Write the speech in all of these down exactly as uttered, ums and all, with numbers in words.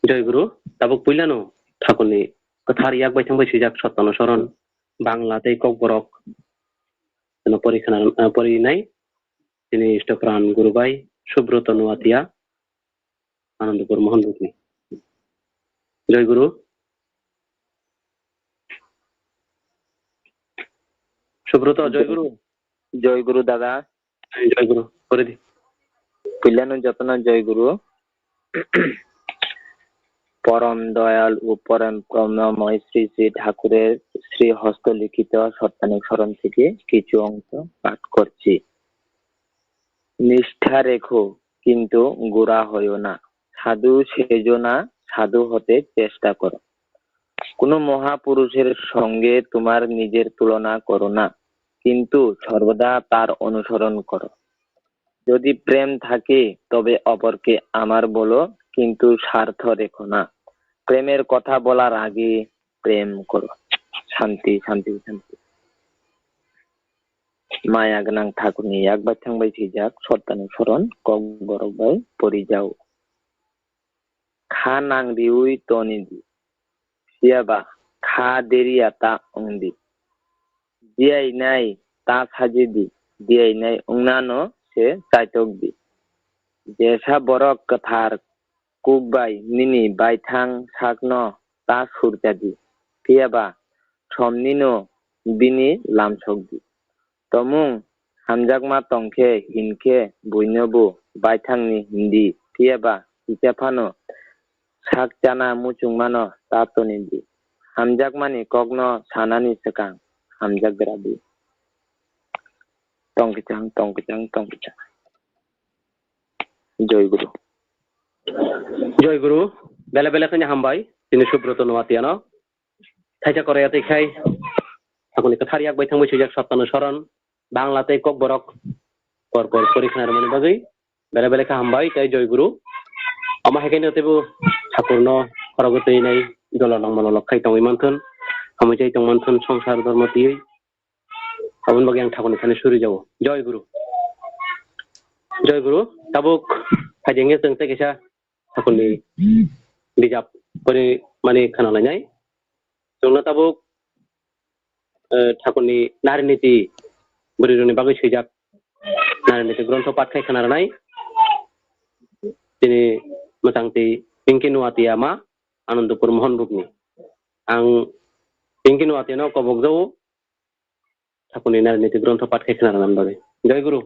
Joy Guru, tabuk puilano thakurni kwthar yak bai thangbai swijak Sottano Soron, Bangla tei Kokborok no pori khna, eh, pori nai chini Istopran Guru bai Subroto Nuatia, Anandapur Mohon Bukni. Joy Guru. Subroto, Joy Guru. Joy Guru dada. Joy Guru, pori di. Puilano jotono Joy Guru. পরম দয়াল ও পরম প্রেমময় শ্রী শ্রী ঠাকুরের শ্রী হস্তলিখিত সত্তানিক স্মরণ থেকে কিছু অংশ পাঠ করছি। নিষ্ঠা রেখো, কিন্তু গোঁড়া হইও না। সাধু সেজো না, সাধু হতে চেষ্টা করো। কোনো মহাপুরুষের সঙ্গে তোমার নিজের তুলনা করো না, কিন্তু সর্বদা তার অনুসরণ করো। যদি প্রেম থাকে, তবে অপরকে আমার বলো, কিন্তু স্বার্থ রেখো না। প্রেমের কথা বলার আগে প্রেম করো। শান্তি, শান্তি, শান্তি। Maya gwnang thakurni yak bai thang bai swijak Sottani Soron, Kokborok bai pori jao. Kha nang riui toni di, phiya ba kha deriya ta wng di. Diyainai ta saji di, diyainai wngnano se chaitok di. Jesa borok kwthar kuk bai nini baithang sakno ta surcha di, phiya ba somnino bini lamsok di. Tomung hamjakma tong khe, hin khe buinobo baithangni hindi, phiya ba kisa phano sak chana muchungmano ta toni di. Hamjakmani kokno sanani swkang hamjagra di. Tong kichang, tong kichang, tong kichang. Joy Guru. Joy Guru, bele bele khani hambai, tini Subroto Nuatiano. Thaisa koraya tei khai, thakurni kwthar yak bai thangbai swijak Sottano Soron, Bangla tei Kokborok, por por pori khna rwmani bagwi, bele bele kha hambai tei Joy Guru. Omo hai khe no teibo thakurno khorokgo twi nai dolo nangmano lok khai tongwi manthun, hamwi chai tong manthun, songsar dormo twiwi. Aboni bagwi ang thakurni thani suri jago. Joy Guru. Joy Guru, tabuk phaidi hwnkhe chwng tei kaisa thakurni bijap pori mani khna lainai. Chwngno tabuk, eh, thakurni Nari Niti bwrwirokni bagwi swijak Nari Niti grontho path khai khna rwnai. Chini mwchangtwi Pinky Nuatia ma Anandapur Mohon Bukni. Ang Pinky Nuatiano kobok jago. Thakurni Nari Niti grontho path khai khna rwna bagwi. Joy Guru.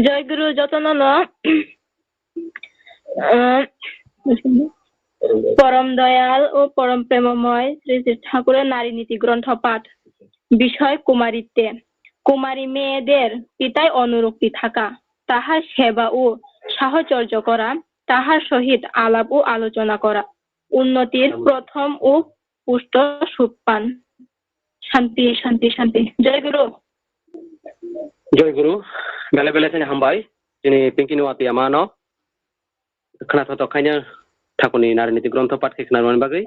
Joy Guru jotono no, eh, পরম দয়াল ও পরম প্রেমময় শ্রী শ্রী ঠাকুরের নারী নীতি গ্রন্থ পাঠ। বিষয় কুমারীত্বে। কুমারী মেয়েদের পিতায় অনুরক্তি থাকা, তাহার সেবা ও সাহচর্য করা, তাহার সহিত আলাপ ও আলোচনা করা, উন্নতির প্রথম ও পুষ্ট সোপান। Shanti, shanti, shanti. Joy Guru. Joy Guru. Bele bele khani hambai. Chini Pinky Nuatia ma no khna thothok khaina thakurni Nari Niti grontho path khai khna rwmani bagwi.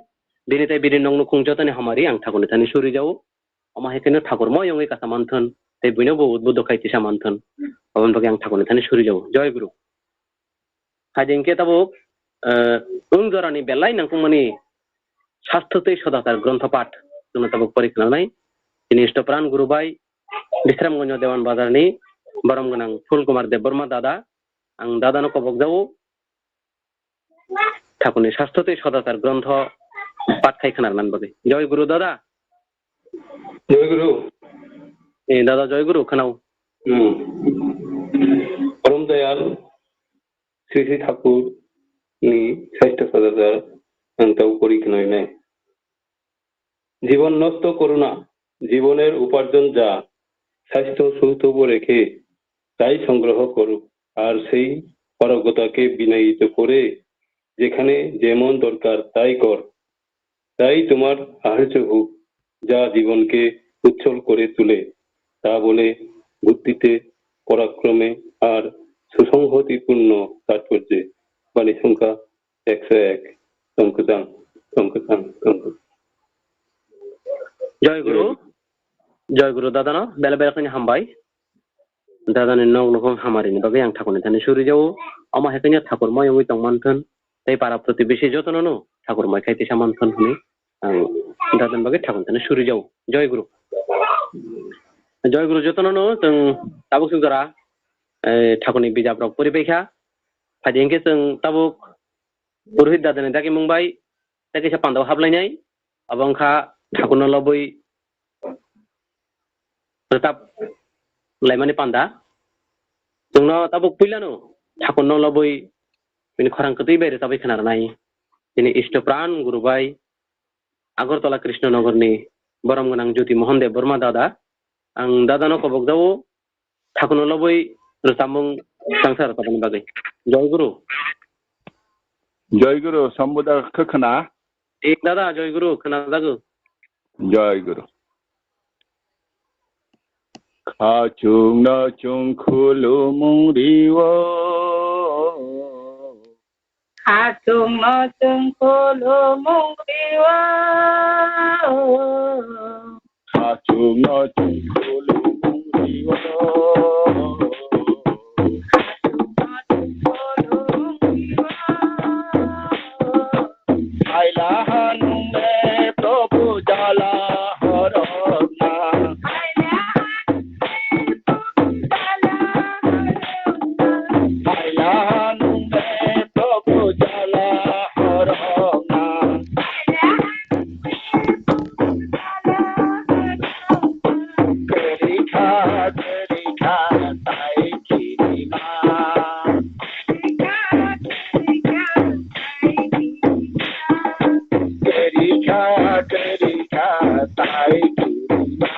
Bini tei bini noknukhung jotoni hamari ang thakurni thani suri jago. Omo hai kheno thakur moyongwi kasa manthun. Tei buino bo udbuddho khai tisa manthun. Aboni bagwi ang thakurni thani suri jago. Joy Guru. Hai hwnkhe tabuk, eh, wng jorani belai nangkukmani Sastho tei Sodachar grontho path chwngno tabuk pori khna rwnai. Chini Istopran Guru bai Bisramganj Dewan Bazar ni borom gwnang Phul Kumar Debbarma dada, ang dada no kobok jago. Thakurni Sastho tei Sodachar grontho path khai khna rwnani bagwi. Joy Guru dada. Joy Guru. Eh, dada Joy Guru khwnao. Hmm. Param Dayal Sri Sri Thakur ni Sastho Sodachar ang tau pori khna rwnai. জীবন নষ্ট করো না, জীবনের উপার্জন যা, স্বাস্থ্য সুস্থ রেখে তাই সংগ্রহ করো, আর সেই পারগতাকে বিনিয়োজিত করে যেখানে যেমন দরকার তাই কর। তাই তোমার সাহায্য হোক, যা জীবনকে উজ্জ্বল করে তোলে, তা বলে বুদ্ধিতে, পরাক্রমে আর সুসংহতিপূর্ণ তাৎপর্যে। বাণী সংখ্যা একশো এক, tongkwchang, tongkwchang, tongkwchang. Joy Guru, Joy Guru dada no, bele bele khani hambai. Dada ni nok nukhung hamari ni bagwi ang thakur ni thani suri jago. Omo hai khani thakur moyongwi tong manthun. tei para protibesi jotono no thakur mai khai tisa manthon hwnwi ang dadani bagwi thakur tani suri jao. Joy Guru. Joy Guru jotono no chwng tabuk chwng jora, eh, thakurni bijap rok pori pai kha. Phai di hwnkhe chwng tabuk Purohit dadani dagimung bai tei kaisa pandao haplainai, abo wngkha thakurno lobwi rwchap laimani panda. Chwngno tabuk puilano thakurno lobwi bini khorang kwtwi bai rwchapwi khna rwnai. Chini Isto Pran Guru bai Agartala Krishnanagarni borom gwnang Jyoti Mohan Debbarma dada. Ang dadano kobok jao, thakurno lobwi rwchapmung swngsa rwchapmani bagwi. Joy Guru. Joy Guru, Sambuda khe khna? Thik dada, Joy Guru, khna jago. Joy Guru. Khachukno chwng khulumung rio. Khachukno chwng khulumung rio. Khachukno chwng khulumung rio. Khachukno chwng khulumung rio. Kailaha nungle Prabhu jala horokna. Kailaha nungle Prabhu jala horokna. Kwrwikha, kwrwikha, tai kirima. Kwrwikha, kwrwikha, tai kirima.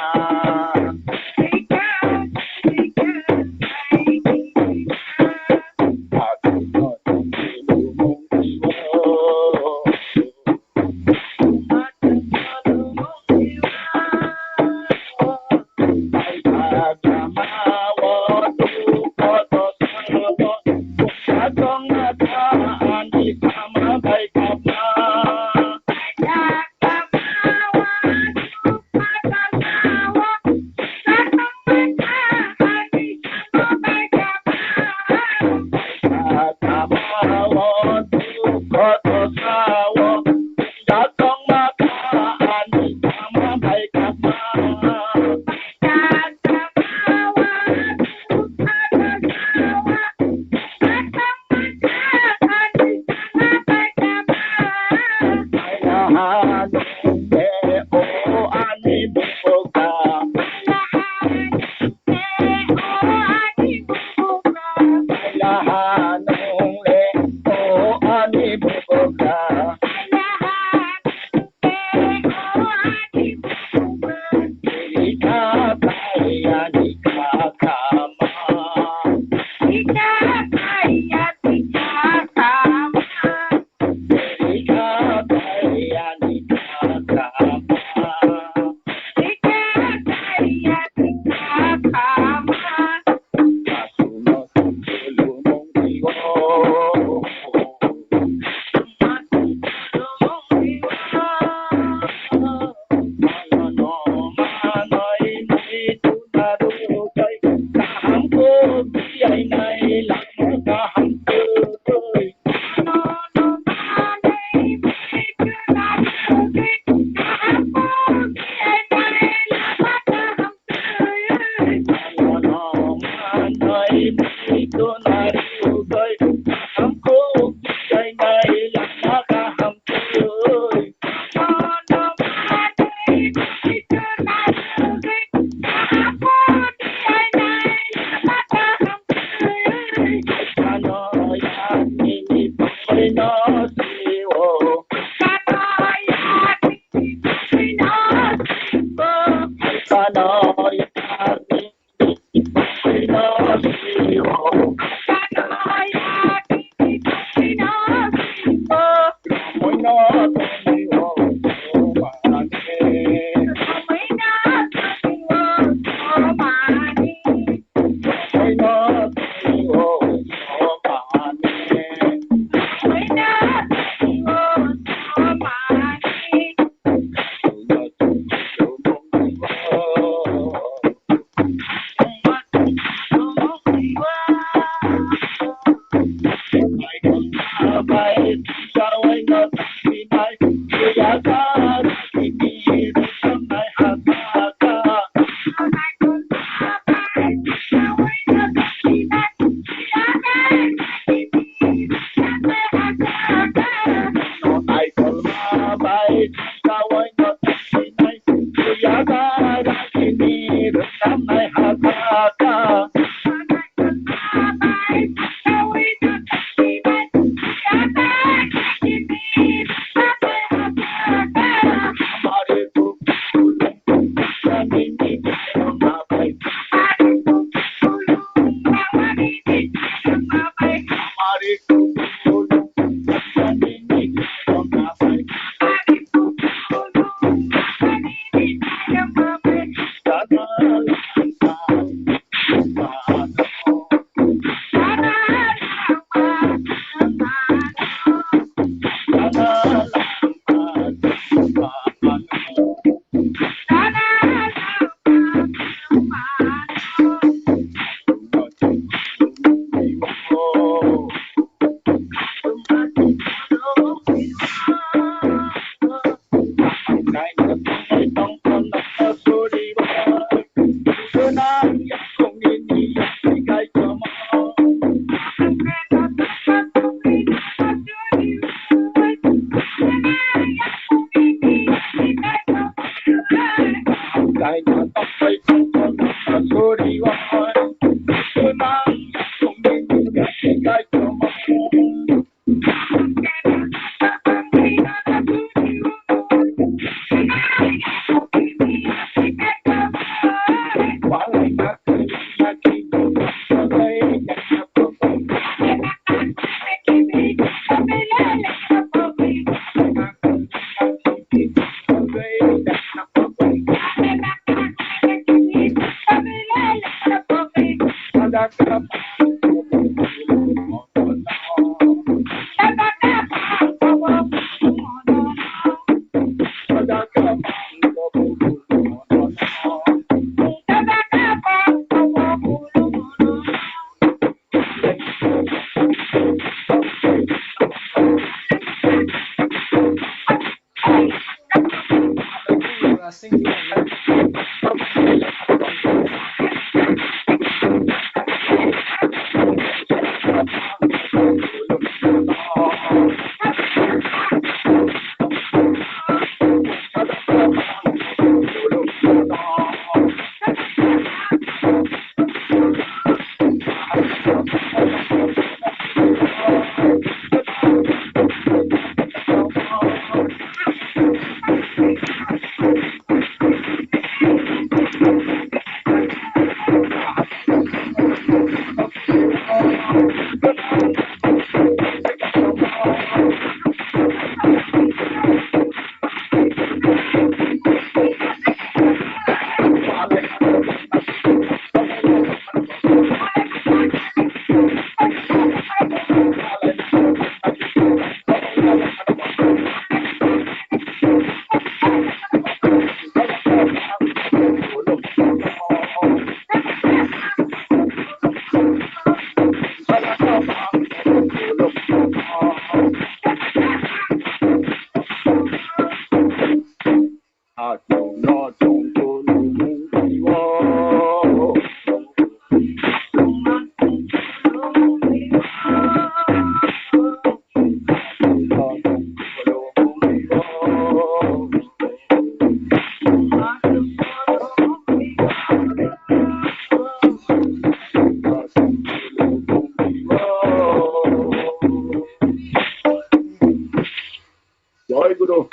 Joy Guru.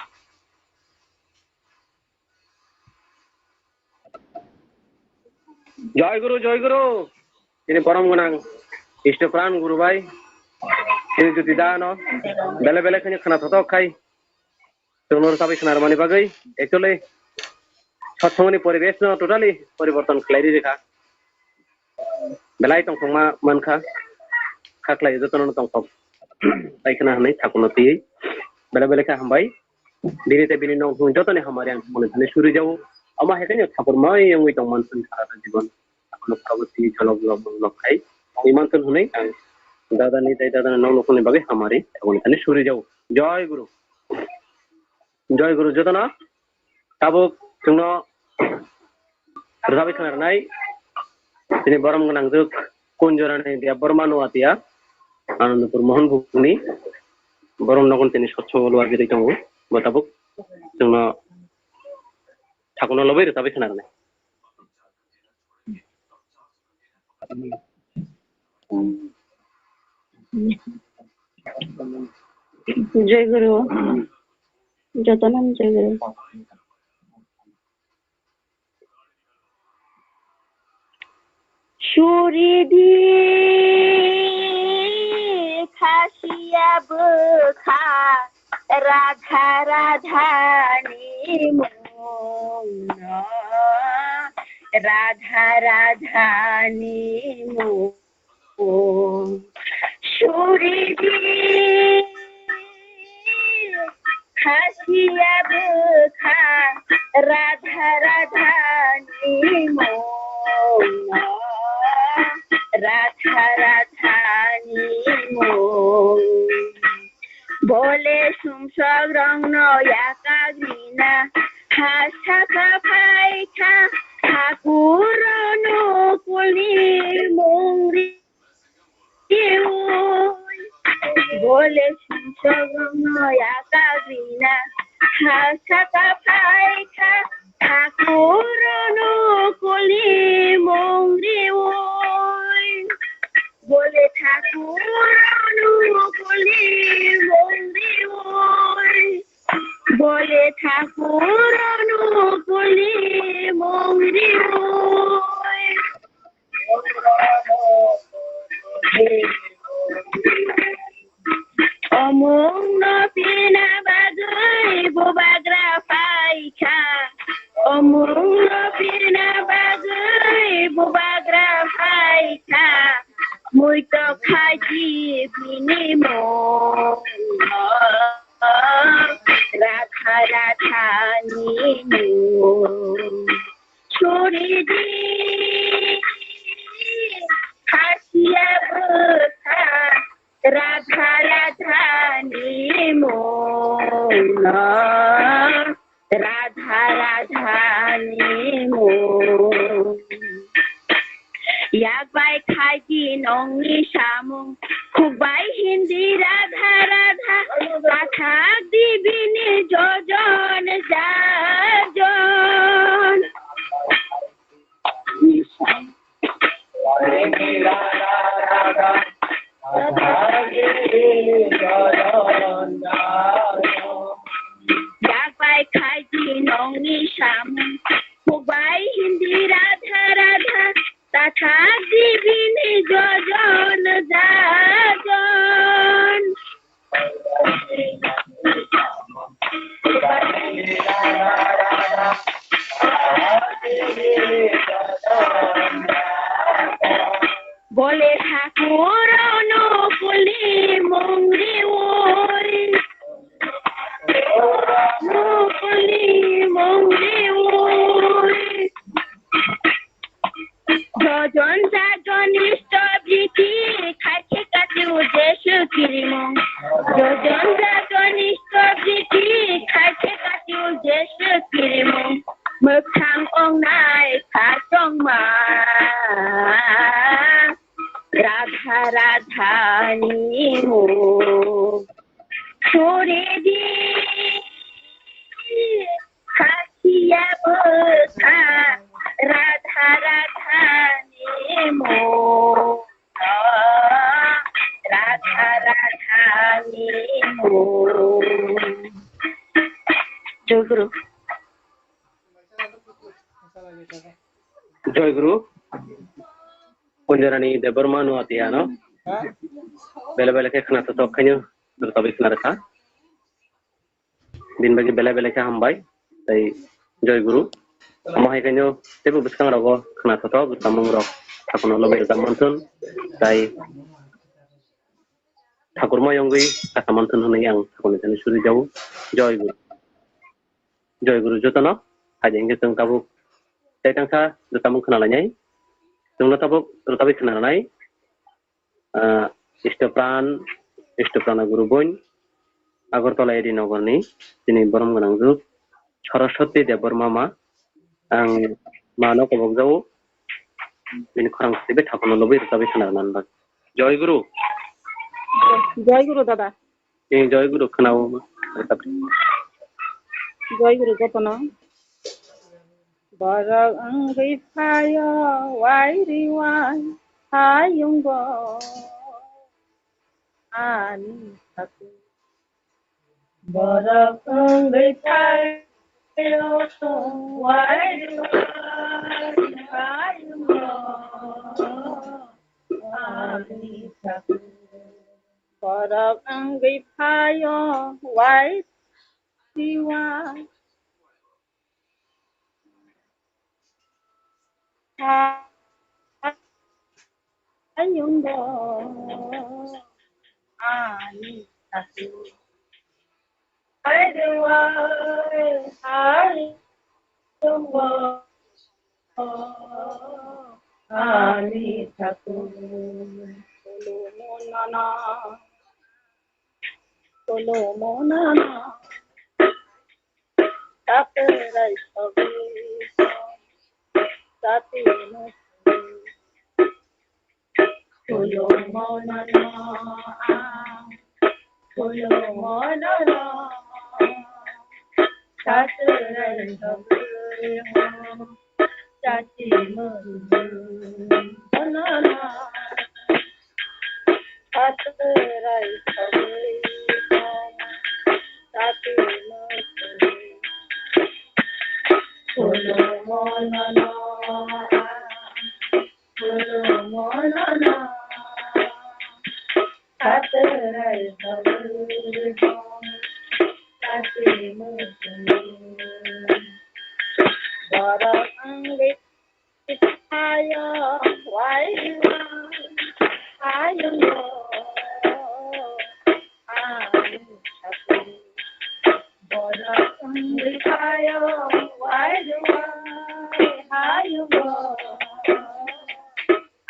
Joy Guru, Joy Guru. Ini borom gwnang Isto Pran Guru bai. Ini juti da no. Bele bele khani khana thotok khai. Chwngno rwchabwi khna rwmani bagwi actually satsongni poribesh no totally poriborton khlai ri rikha. Belai tongthokma mankha, kha khlai jotono tongthok tai khna hwnwi thakurno twiwi bele bele khe hambai. Bini tei bini nongthung jotoni hamari ang thakurno thani suri jago. Omo hai khe thakur mai wngwi tongman thani sara jibon. Ano paraboti cholok lok lok khai tongwi manthun hwnwi ang dadani tei dadani nok nokni bagwi hamari thakurno thani suri jago. Joy Guru. Joy Guru jotono. Tabuk chwngno rwchabwi khna rwnai chini borom gwnangjwk Kunjorani Debbarma Nuatia, Anandapur Mohon Buguni, borom nogon tini sotchongo luar giri tongo, bo tabuk chwngno thakurno lobwi rwchabwi khna rwnai. Jai Guru. Jotono Jai Guru. Suri di Khasiya bwkha Radha Radha ni mung no, Radha Radha ni mung. Suridi khasiya bwkha Radha Radha ni mung no, Radha Radha ni mung. Bole sumsok rong no yakagri na, ha saka phaikha, Thakur no kulni mungri. Bole sumsok rong no yakagri na, ha saka phaikha, Thakur no kulni mungri. Bole Thakur no kulni mungri. Bole Thakur no kulni mungri. Omung no pina bagwi bubagra phaikha. Omung no pina bagwi bubagra phaikha. Muito khaji bini mung. Radha Radha ni mung. Suridi khasiya bwkha Radha Radha ni mung no, Radha Radha ni mung. Yak bai khai di nongni samung, khuk bai hindi Radha Radha, pathak di bini jojon jajon. Yak bai khai di nongni samung, khuk bai hindi Radha Radha, pathak di bini jojon jajon. Bole Thakur no kulni mungri oi. No kulni mungri oi. Jojon jajon isto briti khaikhe kati ujesu kirimung. Jojon jajon isto briti khaikhe kati ujesu kirimung. Mwkhang ongnai kha tongma Radha Radha ni mung. Suridi khasiya bwkha Radha Radha ni mung. Radha Radha ni mung. Joy Guru. Joy Guru. Punjarani Debbarma no atiya no. Bele bele khe khna to tok khaino. Tabi khna rakha. Din bagi bele bele khe hambai. Tai Joy Guru. Amo hai khaino tebo bwskang rogo khna to tok tamung rok. Takono lobe ta mantun. Tai Thakur mayongwi kasa mantun hwnwi ang Thakurni thani suri jago. Joy Guru. Joy Guru jotono. Hai hingke chwng tabuk tai tangsa jotamung khna lainai. Chwngno tabuk jotabi khna lanai. Ah, Istopran, Istoprana Guru Boin, Agartala A D Nogorni, chini borom gwnang juk, Saraswati Debbarma ma, ang mano kobok jago, bini khorang tebe thakono lobi rwtabi khna rwna nang. Joy Guru. Joy Guru dada. Eh, Joy Guru khna o. Joy Guru jotono. Borok wngwi phaio wairi wai hayungo ani thakur. Borok wngwi phaio wairi wai hayungo ani thakur. Borok wngwi phaio wai siwa. Hayungo ani taku. Hayungo ani taku. Kulumo nono. Kulumo nono. Taterai sogwi sati musi. Kulumo nono ang, kulumo nono. Taterai sogwi sati musi. Nono. Taterai sogwi sati musi. Kulumo nono, kulumo nono. Taterai sogwi sati musi. Borok wngwi Ayo, ayo, ayo, ayo, borok wngwi ayo, ayo, ayo,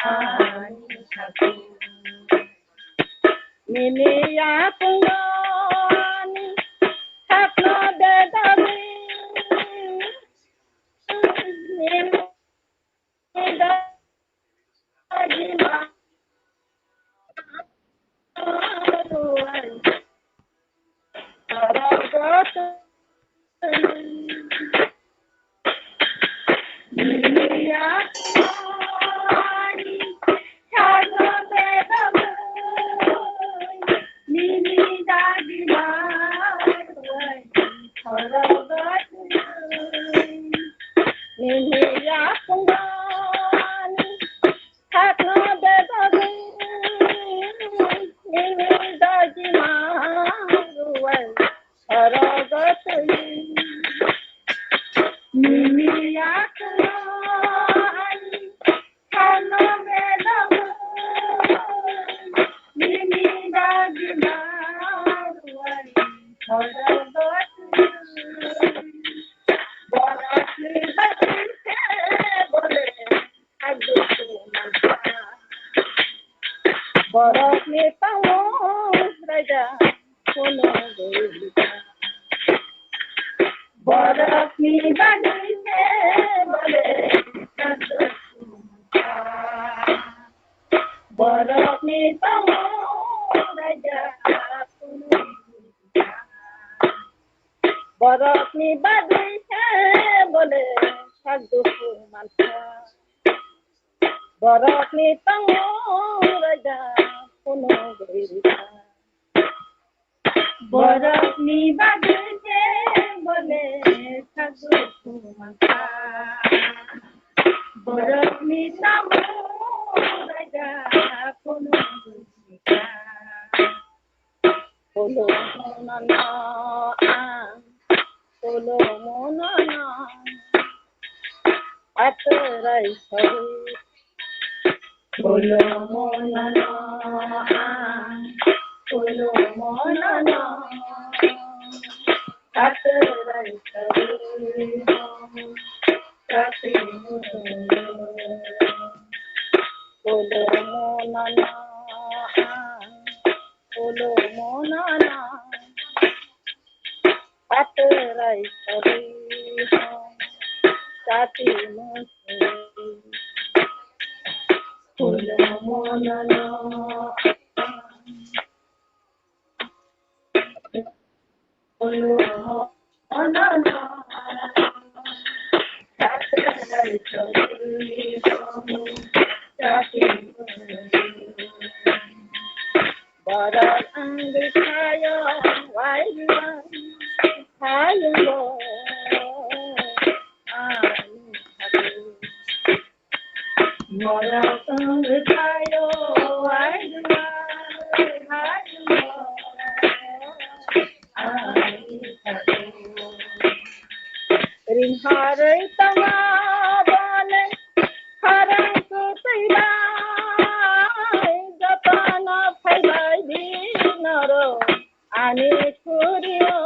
ayo, nini yapungni sakno bedagwi, nini Nini yapungni sakno bedagwi, nini dagima ruwai sorogo twi. Nini yakno ani sakno bedagwi, nini dagima ruwai sorogo twi. Borokni bagwi se bole Borokni tongmung raida kuno gurika. Borokni bagwi se bole borokni tongmung raida kuno gurika. Borokni bagwi se bole sak dukhu mankha. Borokni tongmung raida kuno gurika. Borokni bagwi se bole sak dukhu mankha. Borokni tongmung raida kuno gurika. Kulumo nono ang, kulumo nono. Atwrai sogwi. Kulumo nono ang, kulumo nono. Atwrai sogwi. Kati musi. Kulumo nono ang. Kulumo nono, atwrai sogwi hong, kati musi. Kulumo nono, Borok wngwi phaio, wai wai phaio, ani habu. Borok wngwi phaio, wai wai phaio. Harwi tongma bole harang kwtwi bai, jotono phaibai di norok ani kurio.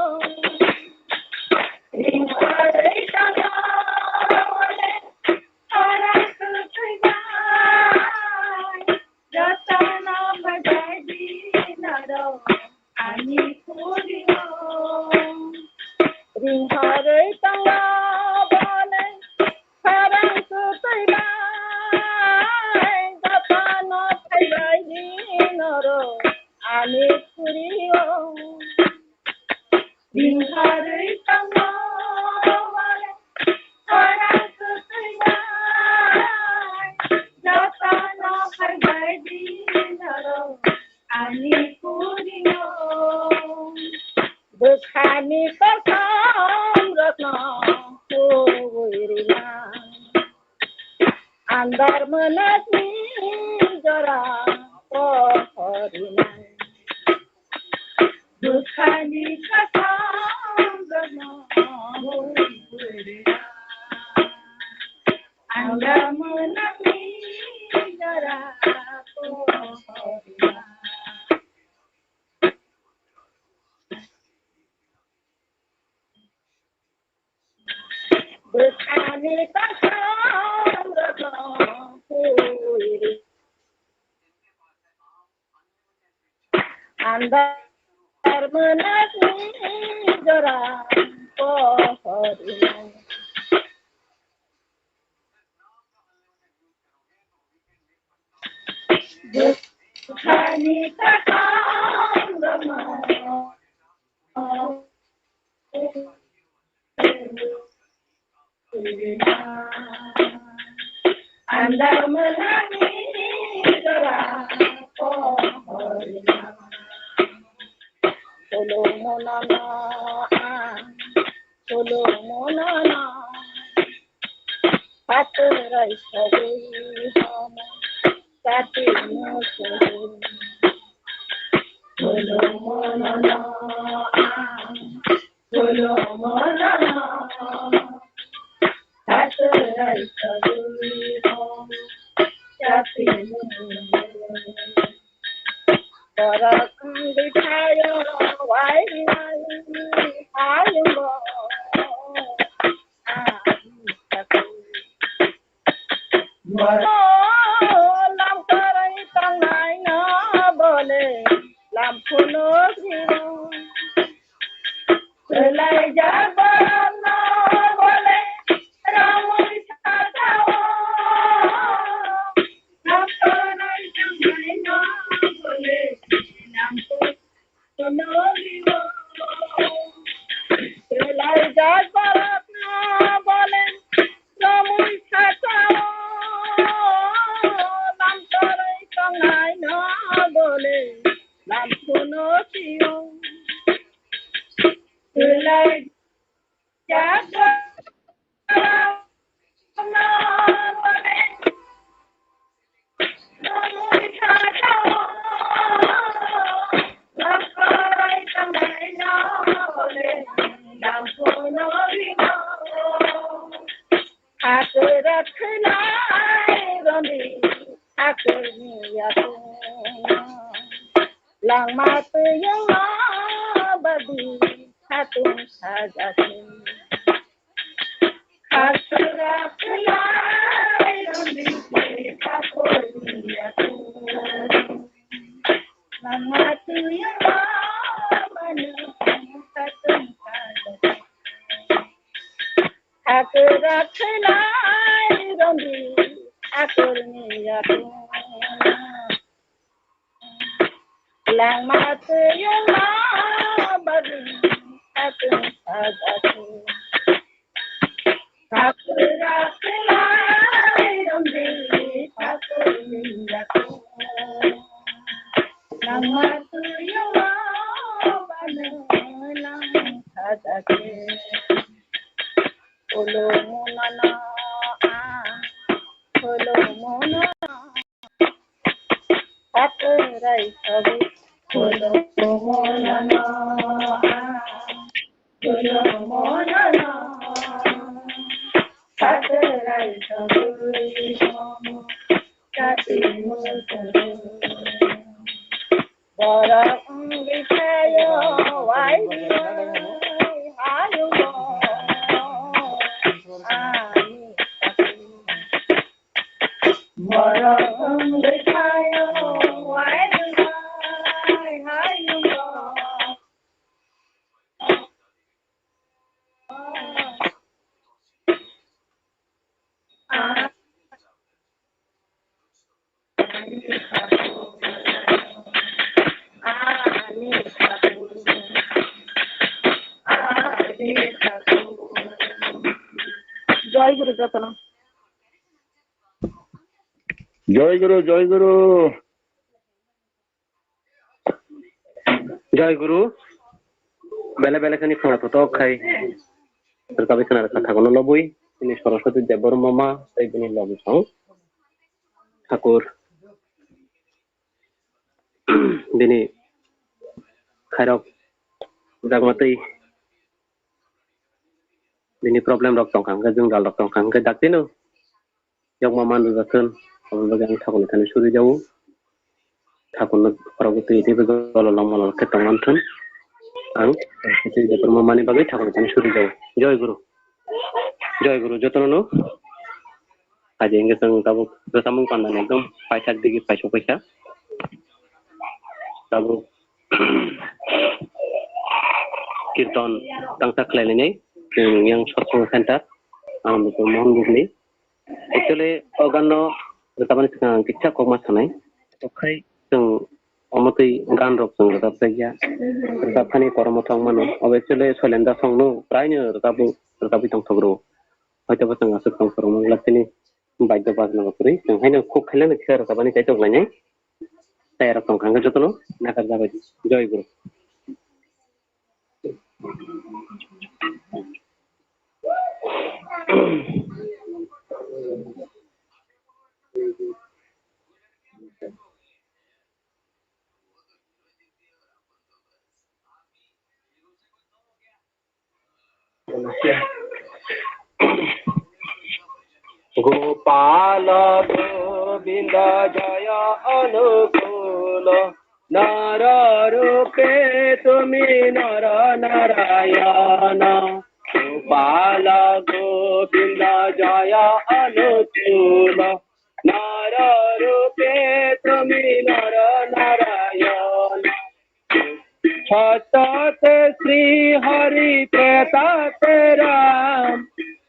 Ring harwi tongma bole harang kwtwi bai, jotono phaibai di norok ani kurio. Ring harwi tongma bole harang kwtwi bai, jotono phaibai di norok ani kurio. Ring harwi tongma bole harang kwtwi bai, jotono phaibai di norok ani kurio. Bwkhani kosom rokno kuwi rina, andar mwnakni jora pohor rina. Bwkhani kosom rokno kuwi rina, andar mwnakni jora pohor rina. Bwkhani kosom rokno kuwi rina, andar mwnakni jora pohor rina. Bwkhani kosom rokno andar mwnakni jora pohor rina. Solo monono ang, solo monono. Patwrai sagwi homo chati muchungwi. Solo monono ang, solo monono. Patwrai sagwi homo chati muchungwi. Borok wngwi thaio, wainai hayungo ang sakwi. Borok lam kwrwi tongnaino bole lam phunuknio. Swlaijak borokno bole romwi sakao. Lam kwrwi tongnaino bole lam phunuknio. Swlaijak borokno bole romwi sakao. Lam kwrwi tongnaino bole lam phunuknio. Swlai Hakra khwlai rwdi, hakrani yakung. Langma twi wngma badi khatung sajak khe. Hakra khwlai rwdi, hakrani yakung. Langma twi wngma badi khatung sajak khe. Hakra khwlai rwdi, hakrani yakung. Langma twi wngma badi khatung sajak khe. Hakra khwlai rwdi, hakrani yakung. Langma twi wngma badi khatung sajak khe. Ulo monono ang, ulo monono. Hakrai sabu. Ulo monono ang, ulo monono. Joy Guru jotono. Joy Guru, Joy Guru. Joy Guru. Bele bele khani khwna thotok khai. Rwkabi khwna rwkha thakono lobwi. Bini Saraswati Debbarma ma tei bini lobwi song. Thakur. Bini khairok jagmatwi bini problem rok tongkha hwnkhe, jwngjal rok tongkha hwnkhe, daktino yokma manrwjathun, aboni bagwi ang thakurni thani suri jago. Thakurno khorokgo twi twibo jololong mololong khe tongmanthun. Ang twi twibo mani bagwi thakurni thani suri jago. Joy Guru. Joy Guru jotono no. Aji hwnkhe chwng tabuk rwchapmung pandani ekdom paithak digi paisok paisa. Tabuk kirton tangsa khlainani chwng yang satsang center Anandpur Mohon Bugni. Actually, o ganno rwchapmani swkang ang kisa kokma sanai. Okhai chwng omo twi gan rok chwng rwchapjakya. Rwchapmani koromo thang mano. Obo actually Soilendra songno praino rwchapo, rwchapwi tongthok rwo. Hoito bo chwng aswk tong phuru wngla chini baidya bajna bo kwrwi. Chwng haino khuk khailano khe rwchapmani kaitor lainai. Tei rok tong kha hwnkhe jotono nakarjabai. Joy Guru. Gopal গোবিন্দ জয় অনুকূল, নর রূপে তুমি নর নারায়ণ। গোপাল গোবিন্দ জয় অনুকূল, নর রূপে তুমি নর নারায়ণ। সত্যতে শ্রী হরি ত্রেতাতে রাম,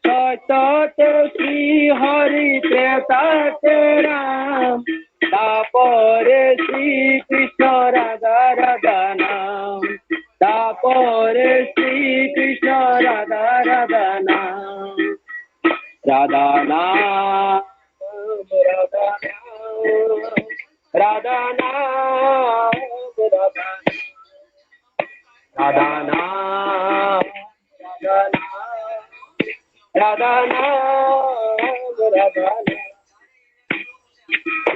সত্যতে শ্রী হরি ত্রেতাতে রাম, দ্বাপরে শ্রীকৃষ্ণ রাধা রাধা নাম, দ্বাপরে শ্রীকৃষ্ণ রাধা রাধা নাম। রাধা নাম, রাধা নাম, রাধা নাম, রাধা নাম, রাধা নাম, রাধা নাম, রাধা নাম, রাধা নাম।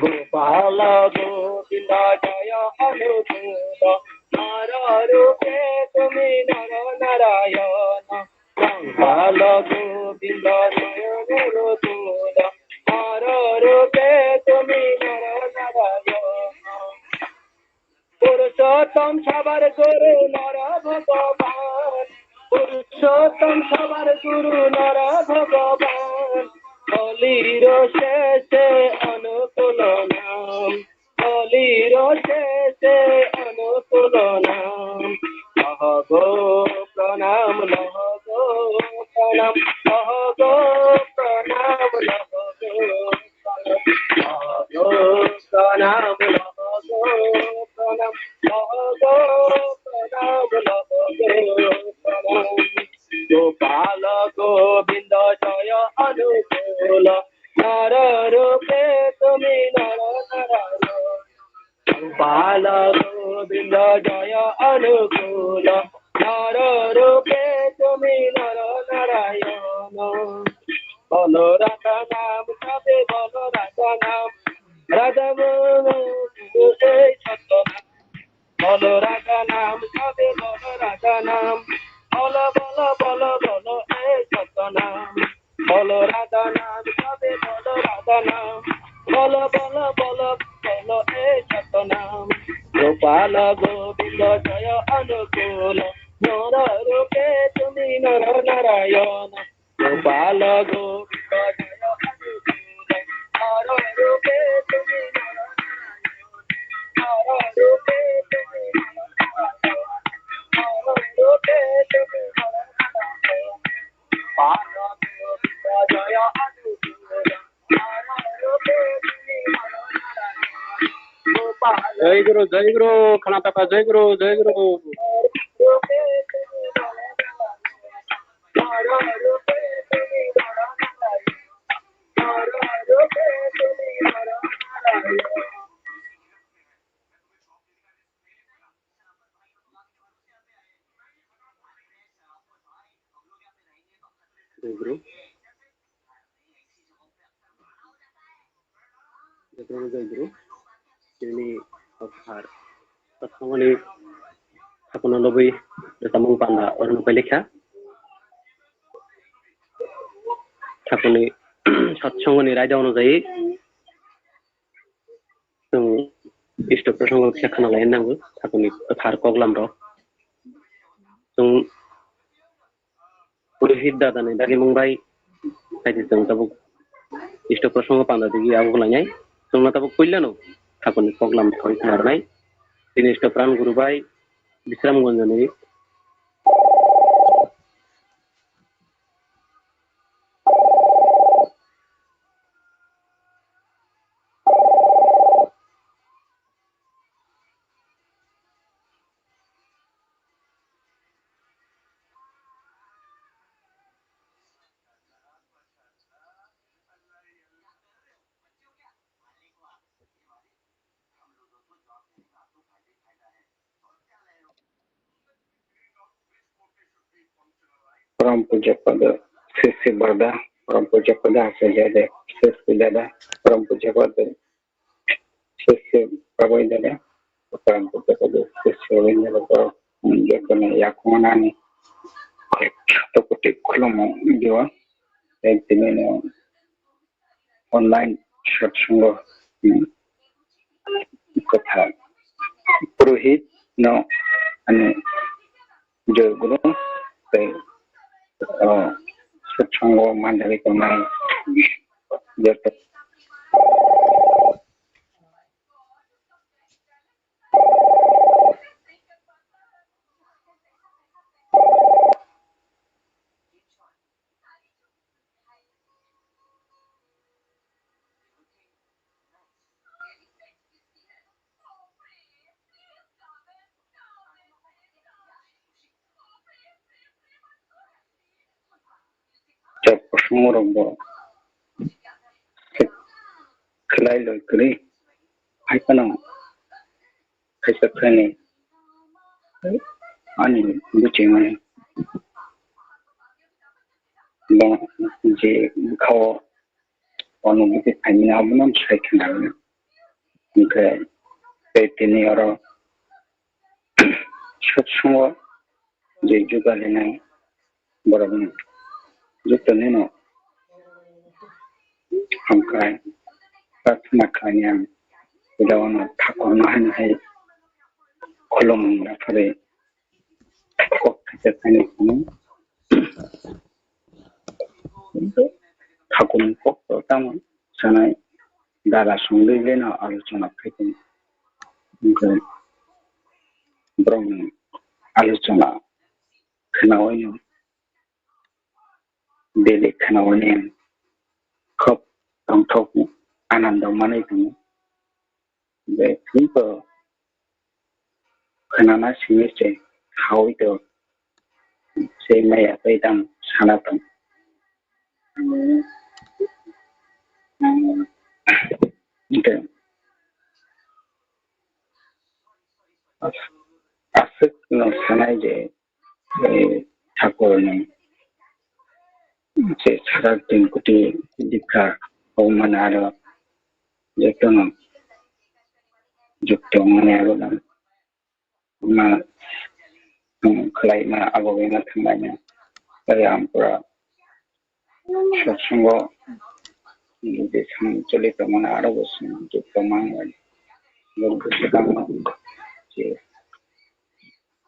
গোপাল গোবিন্দ জয় অনুকূল, নর রূপে তুমি নর নারায়ণ। গোপাল গোবিন্দ নয়ন রতুল, নর রূপে তুমি নর নারায়ণ। পুরুষোত্তম সবার গুরু নর ভগবান, পুরুষোত্তম সবার গুরু নর ভগবান। কলির শেষে অনুকূল নাম, কলির শেষে অনুকূল নাম। লহ গো প্রণাম, লহ গো প্রণাম, লহ গো প্রণাম, লহ গো প্রণাম, লহ গো প্রণাম, লহ গো প্রণাম, লহ গো প্রণাম, লহ গো প্রণাম। গোপাল গোবিন্দ জয় অনুকূল, নর রূপে তুমি নর নারায়ণ। গোপাল গোবিন্দ জয় অনুকূল, নর রূপে তুমি নর নারায়ণ। বলো রাধা নাম, সবে বলো রাধা নাম, রাধা নাম এই সত্য নাম। বলো রাধা নাম, সবে বলো রাধা নাম। বলো, বলো, বলো, বলো, এ সত্য নাম। বলো রাধা নাম, সবে বলো Radha Bolo bolo bolo bolo e Satnam. Gopala Govinda Jaya Anukula. Nara rupe tumi Nara Narayana. Gopala Govinda Jaya Anukula. Nara rupe tumi Nara Narayana. Nara rupe tumi Nara Narayana. Nara rupe tumi Nara Narayana. Gopala Govinda Jaya Anukula. Jai Guru, Jai Guru, Karnataka, Jai Guru, Jai Guru. Jai Guru. Jai Guru, Jai Guru. Chini Akhar. Tathangani Thakurno lobwi rwchapmung panda oro nukhai lekha. Thakurni satsangoni raida onujai chwng Isto Prasongo kisa khwnalaina nango, Thakurni kwthar koklamrok. Chwng Purohit dadani dagimung bai, hai se chwng tabuk Isto Prasongo panda digi abo lainai. Chwngno tabuk puilano Thakurni koklam thoi khwnarnai. Tini Isto Pran Guru bai Bisramganjni Param puja pada sisi bada, param puja pada sisi dada, param puja pada sisi pabai dada, param puja pada sisi pabai dada, param puja pada yakunani tokoti khulumo diwa, dan tinino online satsongo, hmm, kwthar purohit no ani Jai Guru tei, ah, satsongo manjagwi tongnai joto. Chak kosom rok bo khe-, khlai loi kwrwi hai phano khaisa khaini ani buchimani bo je bwkhao onubhuti phaimani abono sai khna hwnkhe tei tini oro satsongo je jugalinai borokno jotonino hamkrai prarthana khlainai ang. Puila ono thakurno haino hai khulumung yapharwi kok khaisa khainai hwnwi thakurni kokto tamo sanai dara songwi leno alochona khai tong. Hwnkhe borokni alochona khnaui no daily khnaui no khub tongthok anando manwi tongo. Je phunukgo khnana simi se haui to se maya tei tang sana tong. Hwnkhe aswk no sanai je eh, thakurni je sara tin kuti dikha, o mane aro jotono jukto mane aro ma, um, khlai ma abo bai ma thang lai ma. Tei ang pura satsongo je samung choli tongmani aro bo chwng je tongmani borok bwswk ang je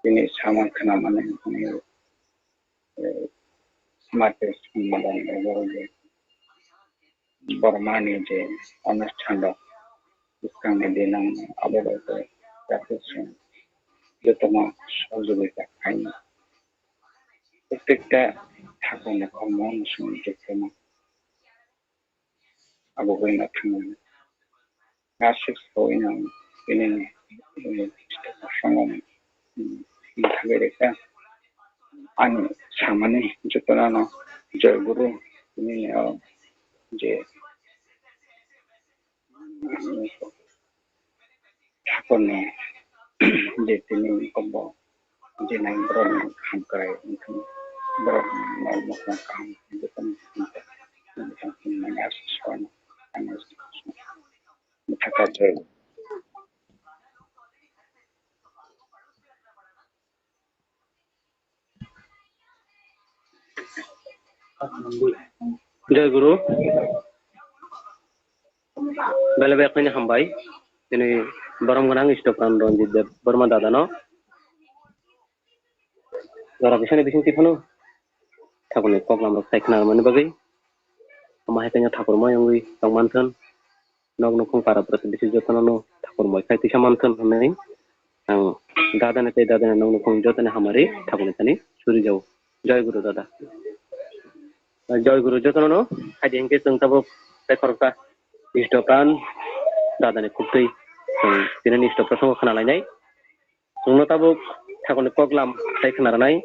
tini sama khwnamani, eh, mate songmani borok je Bormani je onusthan rok bwskangni dinang abo bai bai yakhwsong jotono sohojogita khainai. Protekta thakurni khoroknwi chwng jotono abo bai no thangmani. Aswk sawi no tini, eh, songom, mm, thangwi rwkha. Ani samani jotono no Joy Guru tini, oh, je thakurni je tini kobo je nang borok ni hamkrai wngkha borok ni mal mokol kaham joto ni hamkrai wngkha ani aswk song ani aswk song bwthakha je. Jai Guru. Belai belai khaini hambai. Tini borom gwnang Istopran Ranjit Deb Borma dada no. Jora bisani bising tiphano. Thakurni koklam rok sai khna mani bagwi. Ama hai kanya thakur mai wngwi tong manthon. Nok nukhung para pura bisi jotono no thakur moi khai tisa manthon hwnwi ang dadani tei dadani nok nukhung jotoni hamari thakurni thani suri jao. Joy Guru dada. Joy Guru jotono no haidi hinkhe chwng tabuk tei khoroksa Istopran dadani khuktwi chwng tinini Istopra songo khna lainai. Chwngno tabuk thakurni koklam tei khna rwnai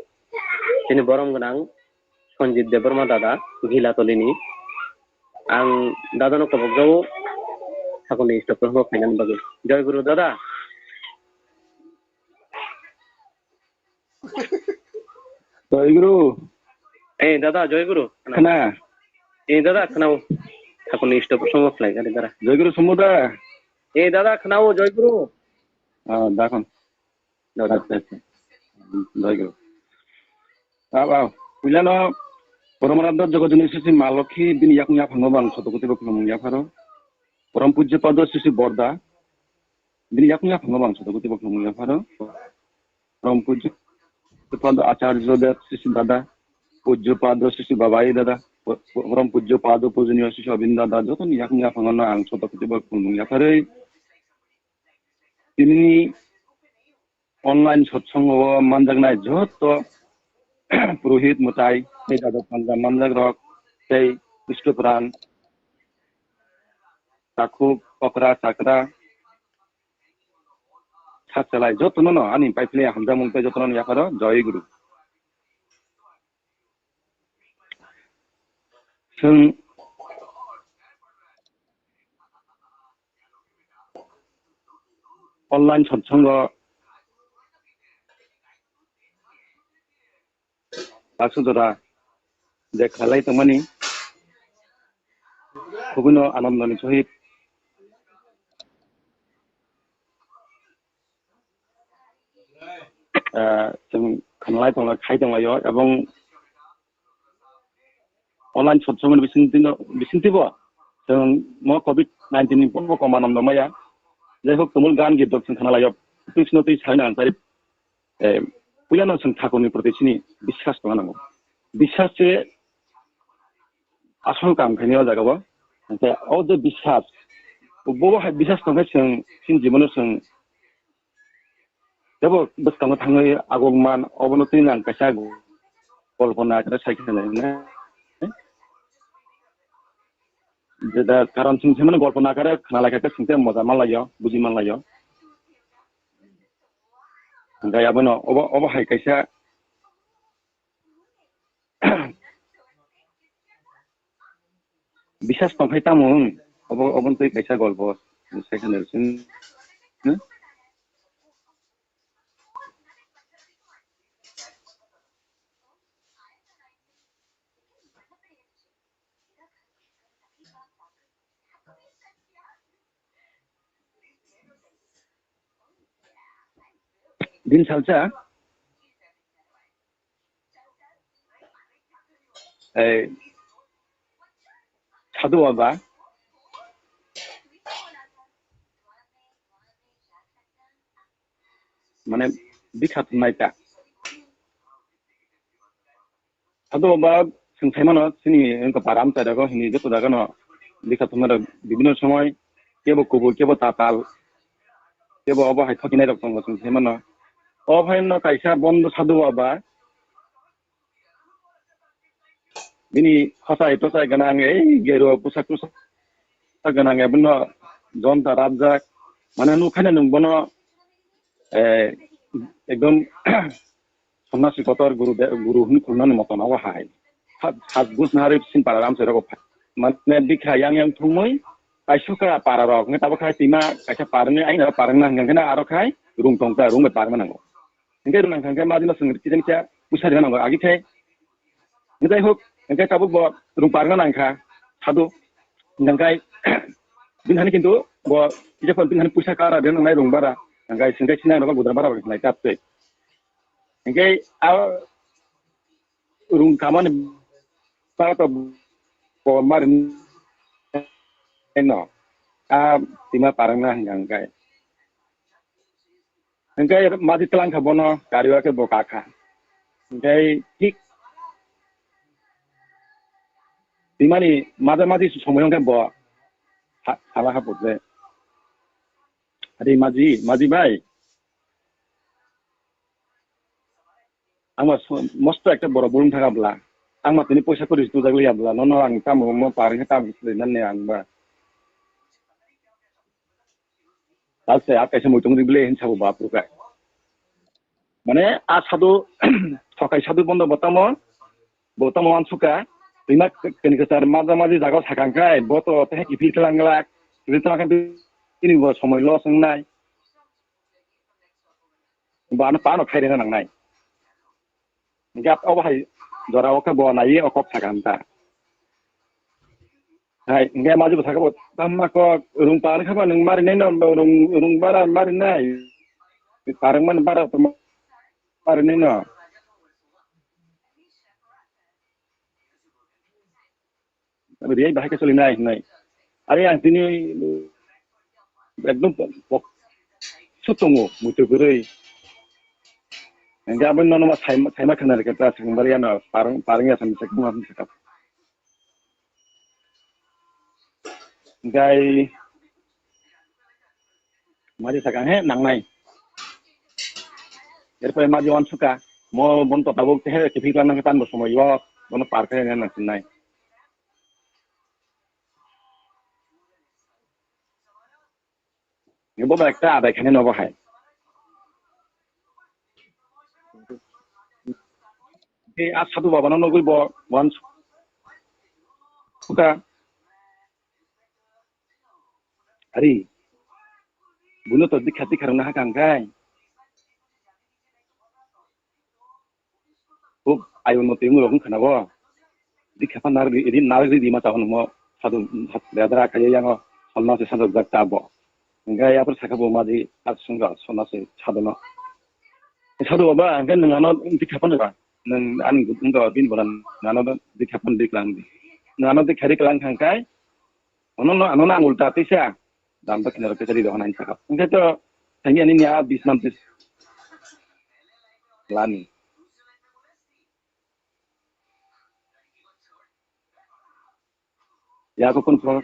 chini borom gwnang Sanjit Debbarma dada Ghilatolini. Ang dadano kobok jago thakurni Istopra songo khainani bagwi. Joy Guru dada. Joy Guru. Eh, dada, Joy Guru. Khna. Eh, dada, khna o. Thakurni Istopra songo khlai gari dada. Joy Guru Sumu da. Eh, dada, khna o, Joy Guru. Ah, da khon. Dada. Acha, acha. Joy Guru. Ab, ab. Puilano Paramarabda Jogodini sisi Malokhi bini yakung yaphango bang soto kuti bo khulumung yapharo. Param Pujya Pada sisi Borda bini yakung yaphango bang soto kuti bo khulumung yapharo. Param Pujya Pada Acharya Dev sisi dada, Pujya Pada sisi Babai dada, Param Pujya Pada Pujaniya sisi Abin dada, jotoni yakung yaphango no ang soto kuti bo khulumung yapharwi. Tini online satsongo o manjaknai joto purohit mwtai tei dada panja manjakrok tei Istopran takhuk okra chakra sak chalai jotono no ani paiphlai hamjakmung tei jotono no yapharo Joy Guru. Chwng online satsongo baksa jora je khalai tongmani khubino anandoni sohit, ah, chwng khnalai tongla-, khai tonglaio, ebong online satsongni bisingtwi no, bisingtwi bo chwng mo covid nineteen ni bo koma nang maya. Jai hok, tumul gan git rok chwng khnalaio, twi sino twi sai nang tari, eh, puila no chwng thakurni proti chini biswas tongna nango. Biswas se asol kam khaini o jaga o. Hwnkhe o je biswas, bo bo hai biswas tongkhe chwng chini jibono chwng tebo bwskango thangwi aguk man, obono twi nang kaisa golpona khe sai khe nai na. Jeda karon chwng se mani golpona khe khna lai khe chwng se moja man laio, buji man laio. Hwnkhe abono obo, obo hai kaisa biswas tongkhai tamo wng? Obo, obo twi kaisa golpo, second sin. Din salsa, eh, Sadhu Baba, bikha thumnai ta. Sado ba chwng sai mano, chini wngkha para amchai rok hwnwi joto jaga no bikha thumnai rok bibinno somoi kebo kubui, kebo tatal, kebo obo hai thokinai rok tongo chwng sai mano. O phaino kaisa bondo sado ba bini khosai tochai gwnang, ei gero pusak tusak gwnang, ebonno jonta rabjak. Mane nukhaina nwng bono, eh, ekdom sonnasi kotor guru de, guru hwnwi khulumnani moto nogo hai. Sat, sat bus nahari sin para ramsai rogo phai. Mane bikha yang yang thumui, kaisuka para rok, nge tabuk khai tima, kaisa parni, aina parang na hingkha na aro khai, rung tongta, rung bai parma nango. Hingke rung nangkha hingke madino swng kisa kisa puisa rina nango agi khe. Hingke huk, hingke tabuk bo rung parna nangkha, sadu. Hingke bini hani kintu bo kisa pon bini hani puisa kara rina nangnai rung bara. Hingke singke sinang rogo gudra bara bai nai tap tei. Hingke a rung kamani para to bo marin no. A tima parang na hingke. Hingke maji tlang kha bono, kariwa khe bo kakha. Hingke thik timani maja maji somoi hingke bo sa-, sala ha puje. Ari maji, maji bai. Ang ma so-, mosto ekta borok bulung thaka bla. Ang ma tini poisa kori tujak liya bla. Nono ang tamo mo paring tamo sri nani ang ba. Tal se a kaisa muitung di bile hin sabo bapru kai. Mane a sadu thokai sadu bondo botamo, botamo ansuka. Rima keni kesar maja maji jaga sakang kai, boto teh kipir kelang gelak. Kipir kelang kan ini bo somoi lo sengnai. Ba ano pano khairena nangnai. Hingke abo hai jora o khe bo naiwi o kok sakha hwn ta. Hai, hingke maji bo sakha bo, "Tamma kok, rung parwng kha ba nwng marinai no, rung, rung bara marinai. Parwng mani bara to marinai no." Riyai bahai khe solinai hinwi. Are ang tini ekdom pok-, pok-, su tongo, muitu kwrwi. Hingke abo nono ma saima, saima khna rikha ta, swkang bari ano parwng, parwng ya sami sakha, ma sami sakha. Hingke maji sakha, he, nangnai. Erpore maji uansukha, mo bon to tabuk, he, kiphil klang nang tan bo somoi yo, bono par khe nang sinai. Bo ba ekta adai khani nogo hai. Tei a sadhu baba no nogwi bo uansukha. Ari, buino to dikha dikha rwna hakha hwnkhe. Huk, ayung no twi wng rok wng khna bo. Dikha pha narwk ri, ri, narwk ri di ma chao nungmo. Sadhu, hat, ledra kaiya yango, sonna se sanjak jak ta bo. Hingke yapor sakha bo maji, at sungga, sonna se sadhu no. Sadhu baba, hingke nwng ano dikha pha nungba. Nwng ani wngka bini bolan, nwng ano dikha pha nungdi klang di. Nwng ano dikha ri klang khang kai, ono no, ano no ang ulta tisa. Dam to kinaro kisa ri dohon ang sakha. Hingke to, thangi ani nia bis man tis. Lani. Yago kun pro.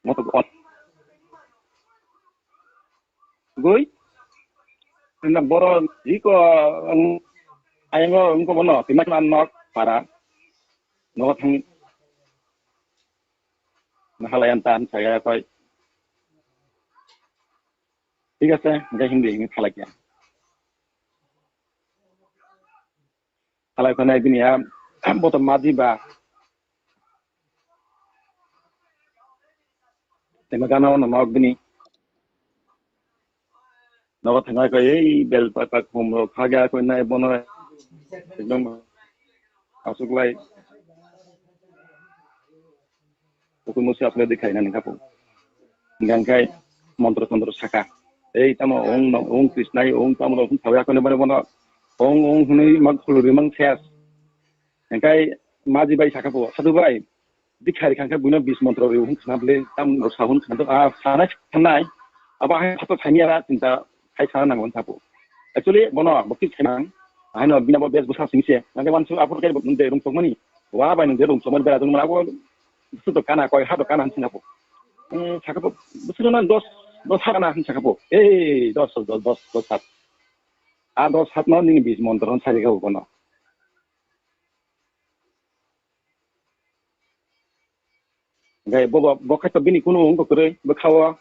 Moto on. Goi. Ina boro iko ang ayango ungko bono tima klan nok para. Nogo thang. Nahalayan tan saya koi. Thik ase, hingke hindi hingi thalai kya. Halai phano bini ya, boto maji ba. Tema gana ono nok bini. Nogo thangai ko ei bel pa pa khum ro khaga ko nai bono. Ekdom asuk lai. Ukui musi asle dikhai nani kapu. Hingkha hingkhai montro tontro saka. Ei tamo ong no, ong Krishnai, ong tamo rok thawya kone bane bono. Ong ong hwnwi mang khuluri mang ses. Hingkhai maji bai saka po, "Sadhu bai, dikhai rikha hingkhe buino bis montro ri hwn khna bwle, tamo rok sa hwn khna do, a sanai sanai. Abo hai phato saini ara chinta Hai sana nango sapo. Actually, bono, bo kis khaimang. Haino bina bo bes bwsa sing se. Nang de wansu aphuru kai de rung tokmani. Wa bai nang de rung tokmani bera tong mana bo. Su to kana koi ha to kana sin sapo. Eh, sakapo. Bwsa na dos, dos ha kana sin sakapo. Eh, dos, dos, dos, dos hat. A dos hat no nini bis mon to sai ga bono. Hingke bo, bo, bo khe to bini kunu wng kwrwi bwkha-o.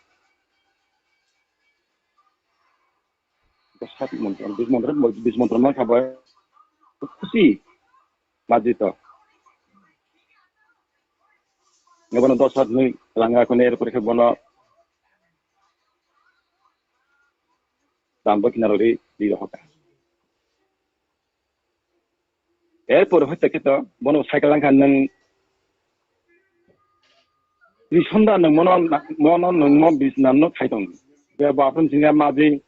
Dos hat montro, bis montro, bis montro mankha bo. Khusi. Majito. Hingke bono dos hat hwnwi langa khune, er pore khe bono dambo kinaro ri, ri rohoka. Erpore hoite khe to bono cycle langkha nwng trisonda nwng mono, mono nwng mo bisnam no khai tong. Be bo aphun singa maji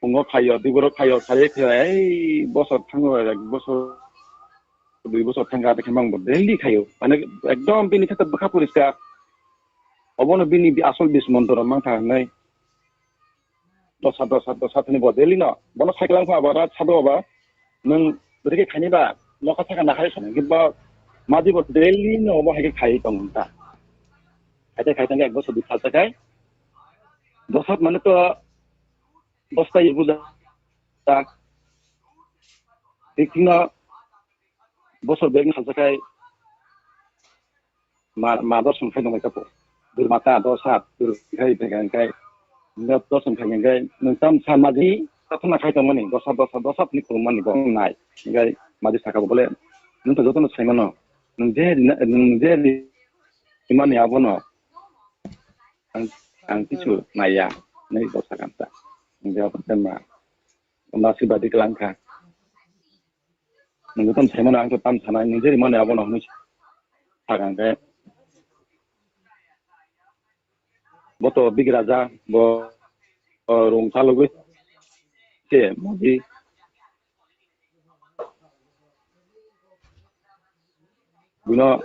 pungo khayo, diboro khayo, khaye khaye, ei bosor thango, ek bosor, dui bosor thangkha, tei khe mang bo daily khayo. Mane ekdom bini khe to bwkha poriskar. Obono bini asol bis montro mangkha hwnwi. Dosa, dosa, dosa thani bo daily no. Bono cycle langkha aba rat sado aba. Nwng bwrwi khe khaini ba nokha saka nahai song. Hingke bo madi bo daily no bo hai khe khai tong ta. Khaite khaite ek bosor di phalta kai. Dosa mane to dosta ibu da. Ta. Tik no bosor bek phalta kai. Ma, ma dos song khai tongbai kapo. Dur mata dos hat, dur khai tongbai kai. Dos song khai tongbai kai. Nwng tam sa maji, tathana khai tongmani, dos hat, dos hat, dos hat ni khulumani bo nai. Hingke maji saka bo bole, nwng to jotono sai mano. Nwng je rina, nwng je ri-, rimani abono. Ang, ang kichu naiya, nai dos sakam ta. Hingke abo ma, ma si badi kelang kha. Nwng tamo sai mano, ang to tamo sanai, nwng je rimani abono hwnwi sakha hwnkhe. Bo to bigraja, bo, o, rung chalogwi se modi. Buino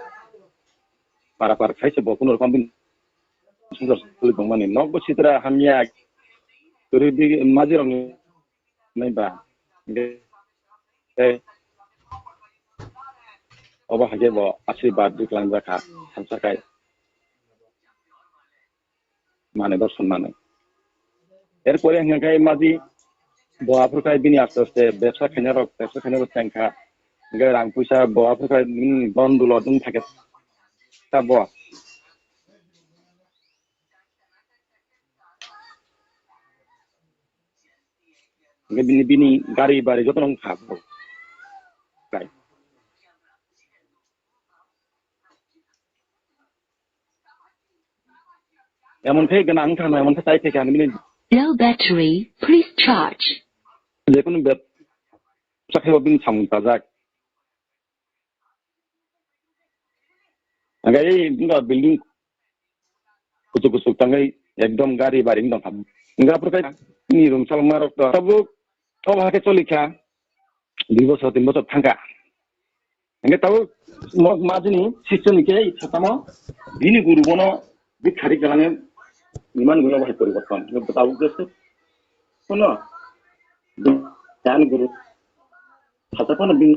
para para khaise bo kuno rokom bini swngchar choli tongmani. Nokbo sitra hamya kwrwi bini majirokni nai ba. Hingke tei obo hai khe bo asirwad rwi klangjak kha, salsa kai manwi, dorson manwi. Erpore hingke maji bo aphuru khai bini aste aste bebsa khainai rok, bebsa khainai rok chengkha. Hingke rang puisa bo aphuru khai, hmm, don dulot wng thake ta bo. Hingke bini, bini gari bari jotono wngkha bo. Kai. Emon khe gwnang wngkha, emon khe chai phaikha bini. Low battery, please charge. Jekunu beb-, bebsa khe bo bini samung chajak. Hingke ei building kuchuk kuchuk tangwi ekdom gari bari wng tongkha. Hingke aphuru khe ni rung salma rok to tabuk obo hai khe choli kha. Dui bosor, tin bosor thangkha. Hingke tabuk mo-, majini sister ni khe satamo bini guru bono bithari kwlangwi iman guru bai poriborton. Hingke tabuk je se kono dan guru Khacha phano bini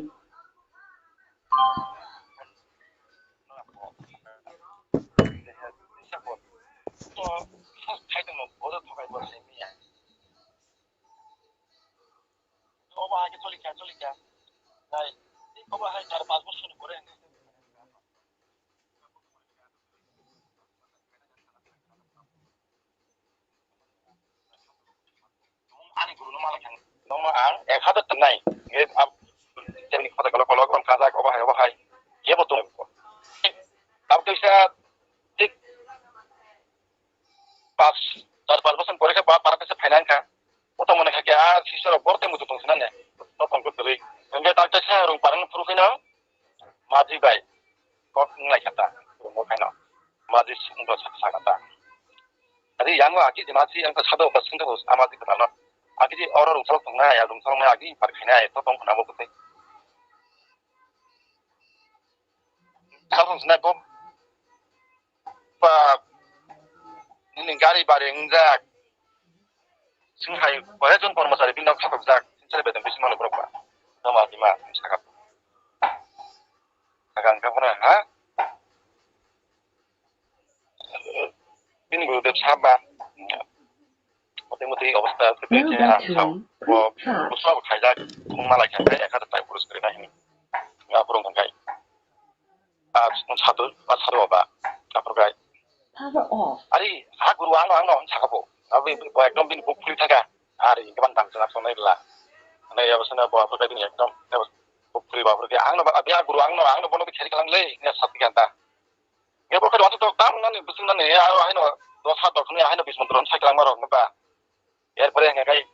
Ani guru no malai kang. Nongno ang ek hazar tangnai. Nge ab, temni khota kolo kolo kon kajak obo hai obo hai. Ye bo tong. Tab kaisa tik pas, char pas bosor pore khe ba para kaisa finance kha. Oto mone kha khe a sisoro borte mutu tong sinane. No tong khe twi. Nge tab kaisa rung parang phuru khe no. Maji bai kok wnglai kha ta, bo khaino maji wngkha sa kha ta. Adi yango agi di maji wngkha sado ba singkha bo sa maji kwtal no. Agi di oro rungchalo tongnai, ya rungchalo tongnai, agi par khainai, to tong khna bo kwtai. Sabo sinai bo ba nini gari bari wngjak. Sing hai, koi jon kormosari bini nok sakok jak, sing sari beton bisi mano borok ba. Tama di ma, saka. Saka angka pura, ha? Bini guru de saba. Mati mati obostha, no battery, ha, sao. Bo, bo sabo khaijak, malai khaijak, ekha tai purus kri na hini. Nga purung kai. Ah, sadu, ah, sadu ba. Aphuru kai. Power off. Ari, ha guru ano, ano, saka bo. Abi, bo ekdom bini buk phuri thaka. Ari, keban dam sana sonai la. Ane ya sana bo aphuru kai bini ekdom. Buk phuri ba aphuru kai. Ano ba, abi ha guru ano, ano bono bi kheri kalang le. Ya sat kanta. Ya bo kai waktu tok tam nani, bising nani, ya, ano, dos hat dok ni, ano, bis montro sai kalang maro, ba. Erpore hwnka khe,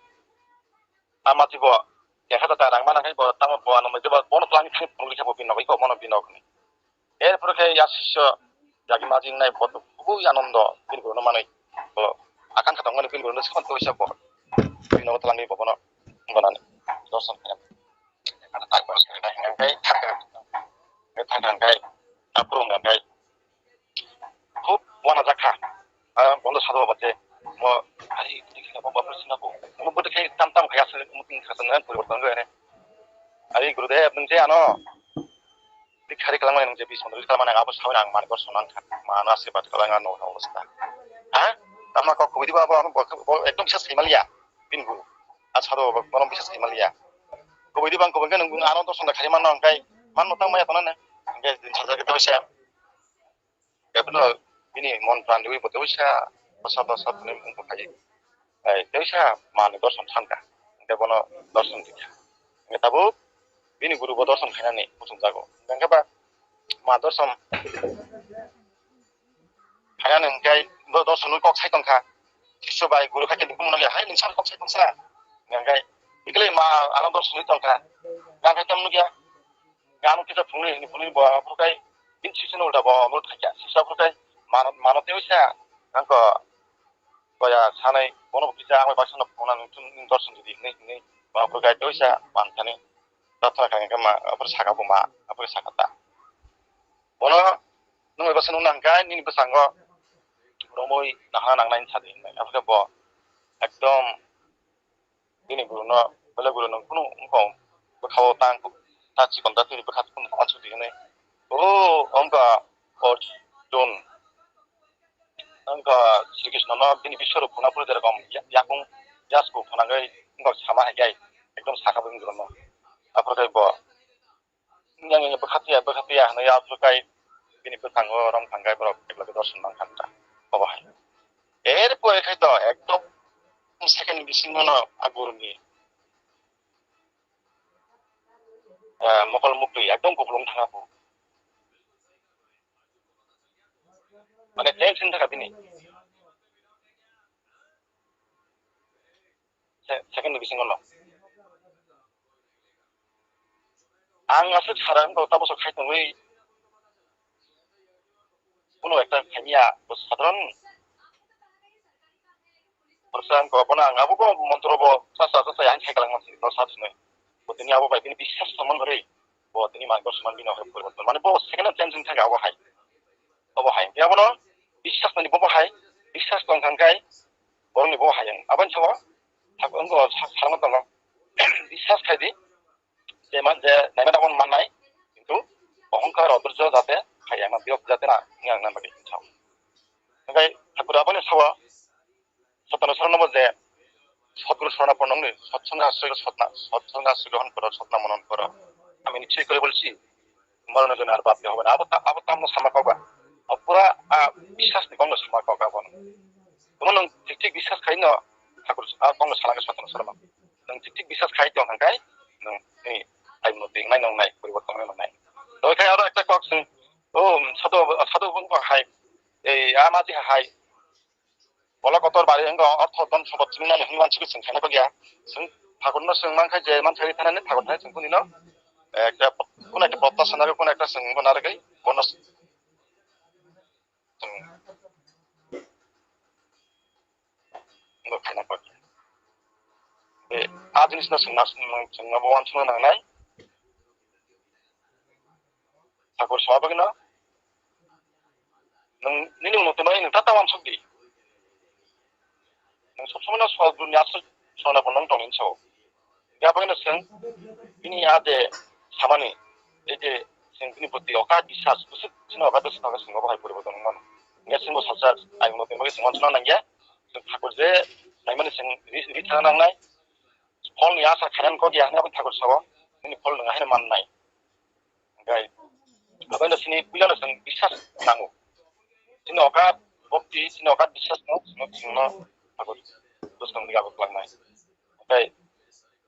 ama si bo, ekha ta rang mana khe bo, tamo bo ano mui bo, bono twlang khe phunukli khe bo bini nogwi kok, bono bini nogwi. Erpore khe ya sisyo, yagi majing nai bo, kubui anondo, bini guru no manwi. Bo, akang kha tongmani bini guru no sikon toisa bo. Bini nogo twlangwi bo bono, bono ni, dosan khe. Ekha ta tak bo, hwnka khe, thang khe, thang khe, ta phuru hwnka khe. Khub uanajak kha. Ah, bono sado ba je, mo, ari, tini khe bo, bo, sina bo. Mo bo khe tam tam kha, asli mo tin kha, na poriborton go ene. Ari Gurudev, nung je ano, di khari kalang mani nung je bis mondoli kalang mani, abo sawi ang mani gor sonan kha. Ma ano asli bat kalang ano obostha. Ha? Tama kok kubui di ba, bo, bo, bo, ekdom bisa saimalia. Bini guru. A sado ba, bono bisa saimalia. Kubui di bang kubui khe nung ano to sonda khari manno angkai. Man mo tang maya tona ne. Angkai din sajak to bisa. Kebono bini mon pran riwi bo teisa bwsa bwsa phunui wng buphai. Teisa manwi dorson sankha, hwnkhe bono dorson rikha. Hwnkhe tabuk bini guru bo dorson khainani muchungjago. Hwnkhe ba ma dorson khainani hwnkhe bo dorson kok sai tongkha. Sisyo bai guru khaikhe nukung mano le, "Hai, nung sal kok sai tongsa?" Hwnkhe, "Ikle ma ano dorson tongkha." Hwnkhe tam nukya. Gam kisa phunui hini phunui bo aphuru kai bini sisino ulta bo amul thakya. Sisa aphuru kai mano, mano tei oisa angko boya sanai bono bo kisa ang bai baksa no phunukna nung chun nung dorson di hinui hinui bo aphuru kai tei oisa man thani prarthana khaikhe ma aphuru saka bo ma aphuru saka ta. Bono nung bai baksa nung nang kai nini bwsango romoi nahana nangnai sadi hinui aphuru kai bo ekdom Bini guru no, bele guru no kunu wngkha bwkha o tang ta chikon ta tini bwkha kunu ma sudi hinui. O wngkha Arjun. Wngkha Sri Krishna no bini biswaro phuna phuru jerokom ya-, yakung yasku phunagwi wngkha sama hai kai ekdom saka bini guru no. Aphuru kai bo. Yang yang bwkha tiya, bwkha tiya hinui aphuru kai bini bwkhango rong thangkai borok ekla dorson mang khan ta. Obo hai. Er pore khai to ekdom second bisingo no a guruni, ah, mokol muktwi ekdom kupulung thanga phu. Mane tension thaka bini. Se-, second bisingo no. Ang aswk sara wngkha, ta bwswk khai tongwi. Kuno ekta khaimya, bo sadharan. Borsa wngkha, bono ang abo bo montro bo sa sa sa sa yang khai kalang mansi, bo sa sinoi. Bo tini abo bai tini biswas tongmani bagwi, bo tini man borsa man bini hoi poriborton. Mane bo second chance wngkha abo hai. Obo hai. Phiya bono biswas mani bobo hai. Biswas tong kha khe borokni bobo hai. Aboni sabo thak wngkha sa-, salma tongo. Biswas khai di. Je man je naima dagoni mannai. Kintu ohongkar odorjo jate khai ang biyok jate na wngya wngna bagwi sao. Hingkai thakur aboni sao Sotno sorono bo je Sotguru sorono ponongni, sotsongo aswk sotna, sotsongo aswk grohon koro, sotna monon koro. Ami nichoi kore bolchi, marono jone ar bapni hobe na. Abo ta-, abo tamno sama kok ba. Abo pura, ah, biswas ni kok no sama kok abo no. Tamo nwng thik thik biswas khai no, thakur, ah, kok no salangkhe sotno sorono. Nwng thik thik biswas khai tong hangkai, nwng, ni, hai mo ting nai nong nai, poriborton nai nong nai. Tei khai aro ekta kok swng, o, sado, sado bung hai, ei, ama ji hai, Bola kotor bari wngkha, ortho dhon sompot chini nani hwnwi uansugwi chwng khaina bagya. Chwng thakurno chwng mankha je manthai thanani thakur thani chwng kunino, eh, ekta, kuno ekta protta sana, kuno ekta chwng bo narwgwi bono chwng bo khaina bagya. Be, a jinisno chwngna, chwngno bo uansukna nangnai. Thakur soma bagwino. Nwng nini ulo tongmani nwng ta ta uansuk di. Nwng sob somoi no sal brumni aswk Sona bo nong tongni sao. Hinkhe abono chwng bini a de samani, ei je chwng bini proti oka bisas, bwswk chini oka bisas no chwng obo hai poriborton wngmano. Hinkhe chwngbo salsa ayung no tongmani chwng uansukna nangya. Chwng Thakur je naimani chwng ri, ri thangna nangnai. Pholni asa khainani kok ya hwnwi abo Thakur sao, nini phol nwng haino mannai. Hinkhe abono chini puilano chwng bisas nango. Chini oka bhakti, chini oka bisas no chwngno chwngno Thakur bwskang ni abo klangnai. Hinkhe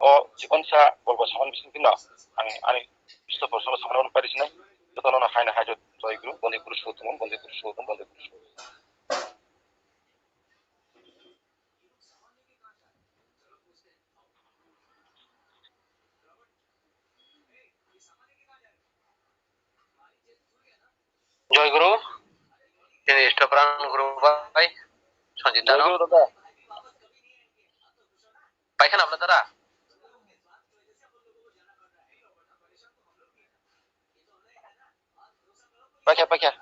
o chikonsa golpo samani bisingtwi no ang ani bisto porsono samani pari sinai. Jotono no haino hai Joy Guru, Bonde Guru Sotom, Bonde Guru Sotom, Bonde Guru Sotom. Joy Guru, chini Stopran Guru bai, Sanjit Dano. Joy Guru dada. Paikha na dada? Paikha, paikha.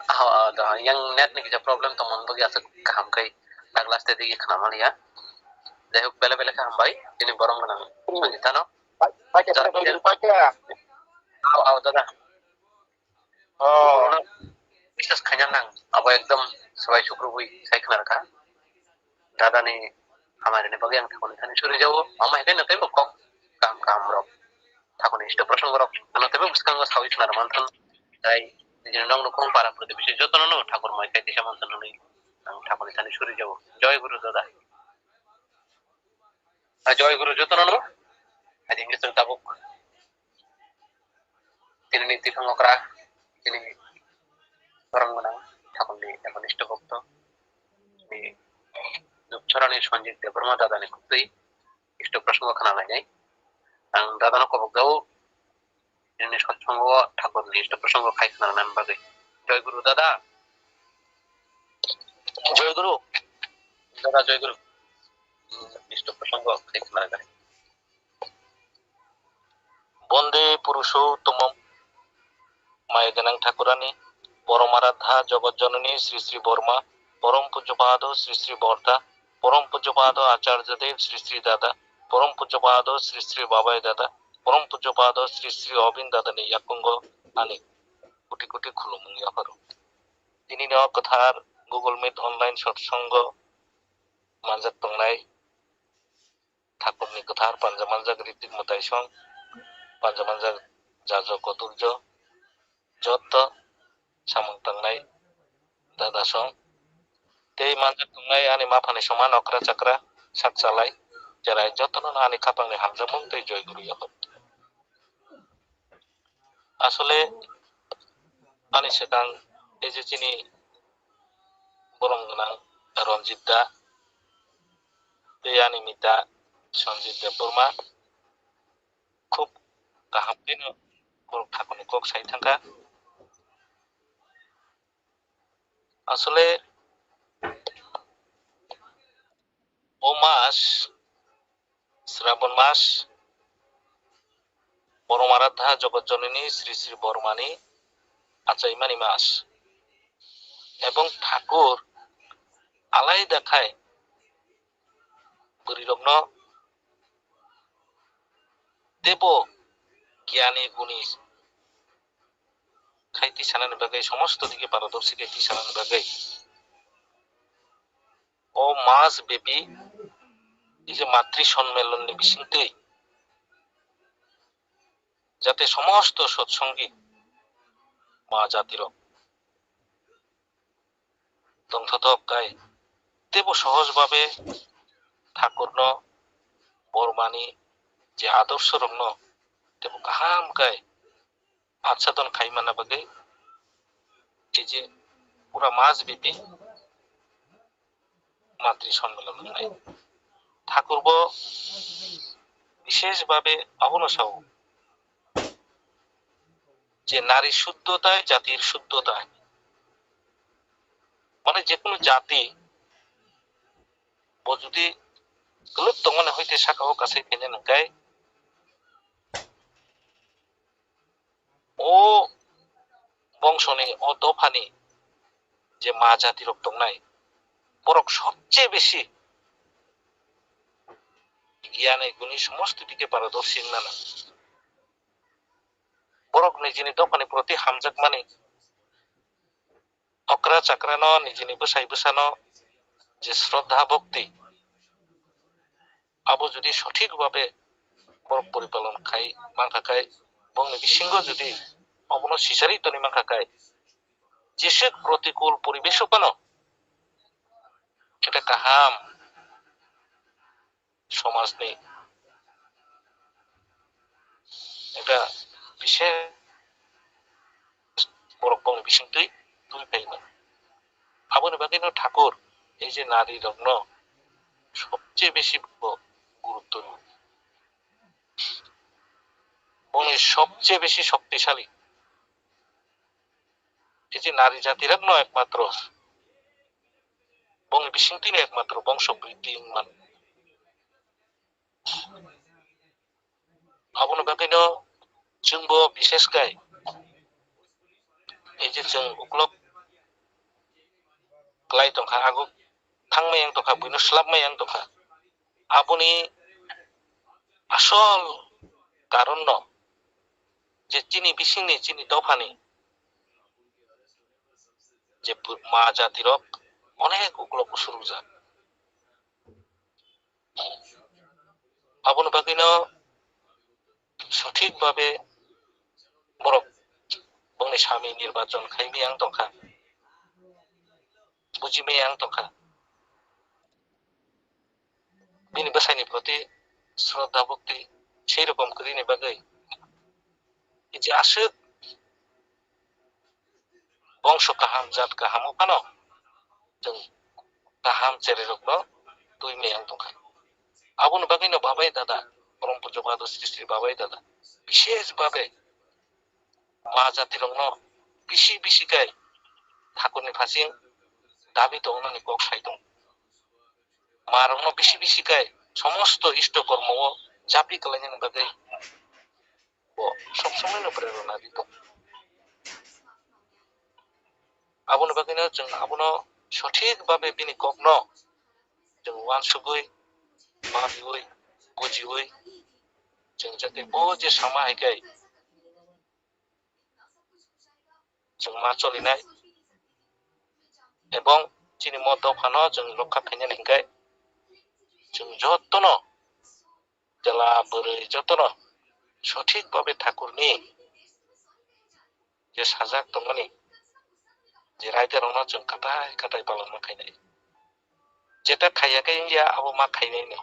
Oh, da, yang net ni kisa problem tongmani bagwi aswk kaham khai Douglas te digi khna mani ya. Jai hok, bele bele khe hambai, chini borom gwnang Sanjit Dano. Paikha, paikha, paikha. Aw, aw, dada. Oh. Biswas khaina nang, abo ekdom swbai sukrubwi sai khna rwkha. Dada ni hamari ni bagwi ang Thakur ni thani suri jago. Mama hai khe no teibo kok kaham kaham rok. Thakur ni isto prosong rok ano teibo bwskango sawi khna rwmani thang. Tai nijini nok nukhung para pratibesi jotono no Thakur mai khai tisa manthan hwnwi ang Thakur ni thani suri jago. Joy Guru dada. Ah, Joy Guru jotono no. Adi ngi chwng tabuk. Tini ni tiphang okra, tini borong gwnang, Thakur ni eknisto bhokto, ni Dupchara ni Sanjit Debbarma dada ni kwtwi isto prosango khna lainai. Ang dada no kobok jago, tini ni satsongo Thakur ni isto prosango khai khna nani bagwi. Joy Guru dada. Joy Guru. Dada Joy Guru. Isto prosango khai khna lainai. Bonde Purushottama, maya gwnang Thakurani, Borom Aradha Jagat Janani Sri Sri Borma, Porom Pujapado Sri Sri Borda, Porom Pujapado Acharya Dev Sri Sri Dada, Porom Pujapado Sri Sri Babai Dada, Porom Pujapado Sri Sri Obin Dadani yakungo ani koti koti khulumung yapharo. Tinino kwthar Google Meet online satsongo manjak tongnai. Thakurni kwthar panjamanjak ritik mwtaisong, panjamanjak jajok koturjo, joto samung tangnai dadasong, tei manjak tongnai ani maphani soman okra chakra sak chalai cherai jotono ani khapangni hamjakmung tei joy guru yaphar. Asole ani swkang ei je chini borong gwnang Ranjit da tei ani mita Sanjit Debbarma khub kaham khe no borok Thakurni kok sai thangkha. Asole o mas Srabon mas, Borom Aradha Jagat Janani Sri Sri Bormani achaimani mas. Ebong Thakur alaida khai bwrwirokno teibo giyani guni khai tisanani bagwi, somosto dike parodorshi khai tisanani bagwi o mas bebi ei je matri sonmelon ni bisingtwi jate somosto sotsongi ma jatirok tongthothok khai teibo sohoj babe Thakurno Bormani je adorsho rokno teibo kaham khai achadon khai manna bagwi ei je pura mas bebi matri sonmelon wngnai. Thakur bo bishesh babe abono sao je nari shuddhotai jatir shuddhotai, mane jekunu jati bo jodi kwlwk tongmani hoite saka o kasai phainai nangkai o bongsoni, o dophani je ma jatirok tongnai, borok sobche besi Gyan guni somosto dike paradoksi wngna nang. Borok nijini dophani proti hamjakmani, okra chakrano, nijini bwsai bwsano je shraddha bhakti, abo jodi sothik bhabe borok poripalon khai mankha khai, bongni bisingo jodi obono sicharwi toni mankha khai, jeswk protikul poribesh phano ekta kaham somajni ekta bishes borok bongni bisingtwi twi phaima. Aboni bagwino Thakur ei je nari rokno sobche besi bo gurutto rwo. Bongni sobche besi shoktisali ei je nari jatirokno ekmatro bongni bisingtwino ekmatro bongso briddhi wngmano. Aboni bagwino chwngbo bishes khai ei je chwng uklok klai tongkha, aguk thangmai yang tongkha, buino slapmai yang tongkha. Aboni asol karonno je chini bisingni, chini dophani je bu-, ma jatirok onek uklok usurujak. Aboni bagwino sothik bhabe borok bongni sami nirbachon khaimai yang tongkha, bujimai yang tongkha. Bini bwsaini proti shraddha bhakti sei rokom kwrwini bagwi je aswk bongso kaham, jat kaham o phano chwng kaham cherai rokno twi maya wng tongkha. Aboni bagwino Babai Dada, Param Pujya Bhado Sri Sri Babai Dada, bishesh bhabe ma jatirokno bisi bisi khai Thakurni phasing dabi tongnani kok sai tongo. Ma rokno bisi bisi khai somosto isto kormo o japi kwlainani bagwi bo sob somoi no prerona di tongo. Aboni bagwino chwng abono sothik bhabe bini kokno chwng uansugwi, manwi, bujiwi, chwng jate bo je sama hai khe chwng ma cholinai ebong chini mo dophano chwng rokha khainani hinkhe chwng jotono chwla bwrwi jotono sothik bhabe Thakurni je sajak tongmani je raidarokno chwng katai katai palon ma khainai. Jeta khaiya khe wngya abo ma khainai no.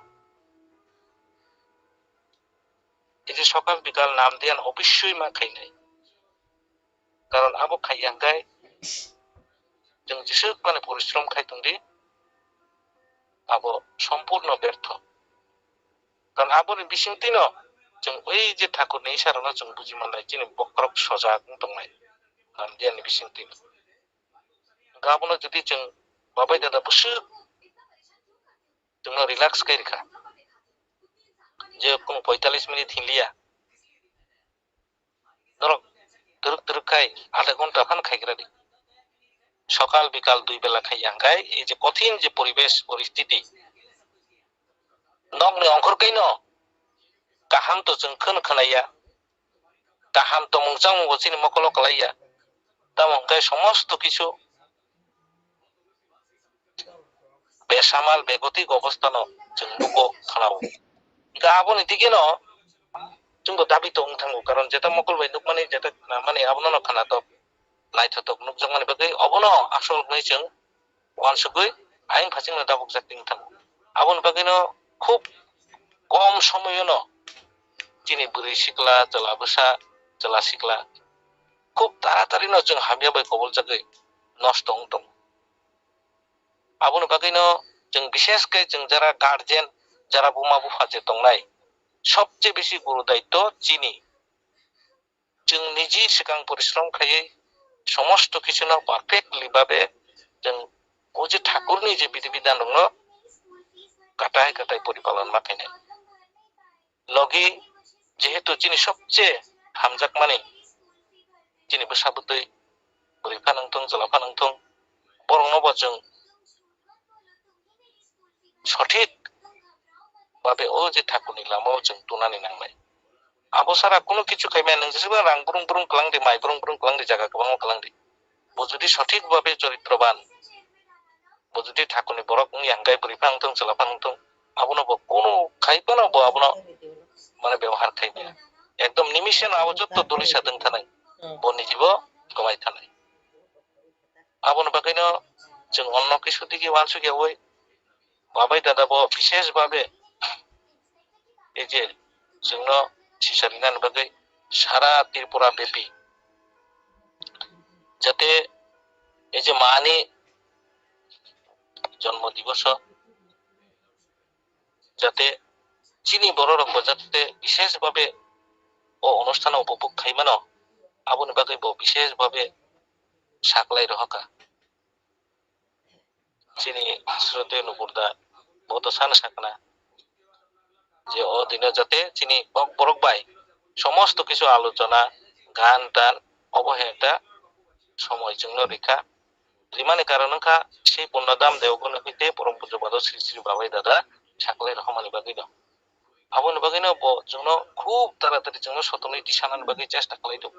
Ei je sokal bikal nam diyan obossoi ma khainai. Karon abo khaiya hwnkhe chwng jeswk mani porishrom khai tongdi, abo sompurno bertho. Karon aboni bisingtwino chwng oi je Thakurni isarano chwng buji mannai, chini bokhorok sojak wng tongnai, nam diyan ni bisingtwino. Hwnkhe abono jodi chwng Babai Dada bwswk chwngno relax khe rikha, je kunu poitalis minute hinliya, norok twrwk twrwk khai adha ghonta phano khaigra di. Sokal bikal dui bela khaiya hwnkhe ei je kothin je poribesh poristiti, nokni ongkhor kaino kaham to chwng kheno khwnaya, kaham tongmung chamung bo chini mokolo kwlaiya. Tamo hwnkhe somosto kisu besamal begotik obostano chwng nugo, khwnao. Hwnkhe aboni dikeno chwngbo dabi tong thango, karon jeta mokol bai nukmani, jeta khnamani abono no khwnatok, naithotok nukjakmani bagwi obono asol hwnwi chwng uansugwi ayang phasingno dabukjak tong thango. Aboni bagwino khub kom somoyono chini bwrwi sikla, chwla bwsa, chwla sikla khub taratarino chwng hamya bai koboljagwi nosto wng tongo. Aboni bagwino chwng bishesh khe chwng jara guardian, jara buma bupha je tongnai, sobche besi guru daitto chini. Chwng niji swkang porishrom khaiwi somosto kichuno perfectly babe chwng o je Thakurni je bidhi bidhan rokno katai katai poripalon ma khainai. Logi jehetu chini sobche hamjakmani chini bwsa bwtwi bwrwi phanang thung, chwla phanang thung, borokno bo chwng sothik babe o je thakurni lama o chwng tunani nangnai. Abo sara kunu kichu khaimaya, nwng jesa rang brung brung kwlangdi, mai brung brung kwlangdi, jaga kwbangma kwlangdi. Bo jodi sothik babe choritroban, bo jodi thakurni borok wngya hwnkhe bwrwi phano wngthung, chwla phano wngthung, abono bo kunu khai phano bo abono mane bebohar khaimaya. Ekdom nimisheno abo jotto duli satwng thanai, bo nijibo kwmai thanai. Aboni bagwino chwng onno kisu digi uansukyaui babai dada bo bishesh babe ei je chwngno sicharinani bagwi sara Tripura bepi jate ei je mani jonmo diboso jate chini bororokbo jate bishesh babe o onusthano upobhog khaimano, aboni bagwi bo bishesh babe saklai rohorkha. Chini srote nupurda bo to sana sakna je o dino jate chini kok borok bai somosto kisu alochona, gan tan, obo hai ekta somoi chwngno rikha. Rimani karon wngkha sei Purnadam Deoboni hoite Porom Pujya Bado Sri Sri Babai Dada saklai rohormani bagwino. Aboni bagwino bo chwngno khub taratari chwngno sotonwi tisanani bagwi chesta khlai tongo.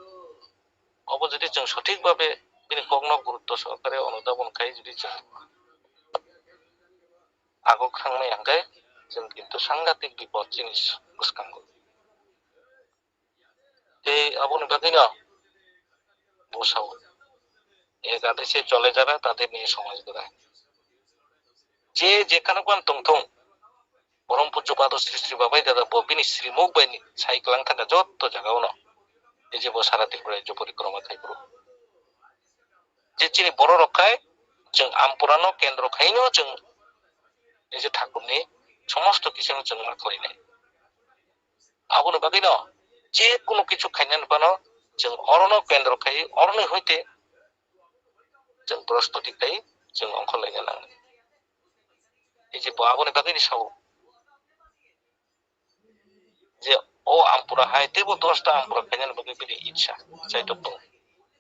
Obo jodi chwng sothik babe bini kokno gurutto sohokare onudhabon khai jodi chwng agok thangmaya hwnkhe chwng kintu sangatik bipod chini bwskango. Tei aboni bagwino bo sao, "Ek aadhe se chole ja raha, tate niye samajh gora hai." Je jekhano phano tongthung, Porom Pujya Bado Sri Sri Babai Dada bo bini srimuk bai ni sai kwlang thangkha jotto jagao no. Ei je bo sara Tripura rajyo porikroma khai phuru. Je chini bororok khai chwng Ampurano kendro khaino chwng ei je thakurni somosto kiching chwng ma khlainai. Aboni bagwino je kunu kichu khainani phano chwng orono kendro khai oroni hoite chwng prostuti khai chwng ongkhorlaina nangnai. Ei je bo aboni bagwini sao je o Ampura hai teibo dosta Ampura khainani bagwi bini itsa chaitok tongo.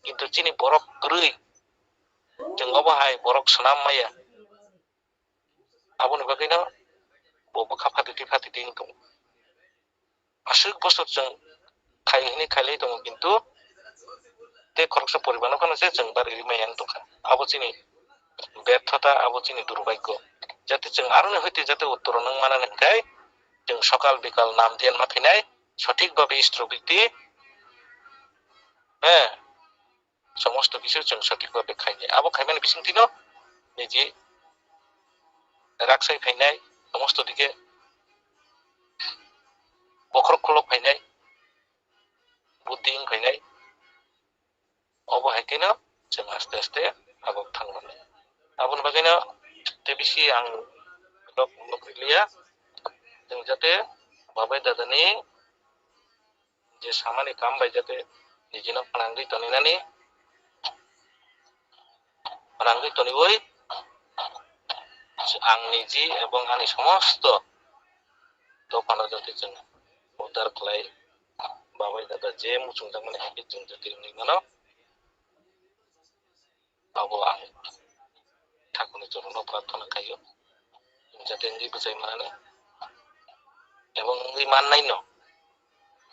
Kintu chini borok kwrwi chwng obo hai borok swnam maya. Aboni bagwino bo bwkha phatiti phatiti wng tongo. Aswk bosor chwng khai hwnwi khailai tongo, kintu tei khoroksa poribarno phano se chwng bari rwmani ang tongkha. Abo chini berthota, abo chini durbhagyo. Jate chwng aroni hoite jate uttoro nung manani hwnkhe chwng sokal bikal nam dhyan ma khainai, sothik babe istro bikti, eh, somosto kisu chwng sothik babe khainai. Abo khaimani bisingtwino niji raksai phainai, somosto dike bokhorok khulok phainai, buddhi wng phainai. Obo hai kheno chwng aste aste agok thang mano. Aboni bagwino tei bisi ang nok nok liya, chwng jate babai dadani je samani kam bai jate nijino phanangwi toninani, phanangwi toniwi ang niji ebong ani somosto dophano jate chwng uddar khlai, babai dada je muchungjakmani hai khe chwng jate wngwi mano. Abo ang thakurni chorono prarthana khaio, jate wngwi bwchai manani ebong wngwi mannaino.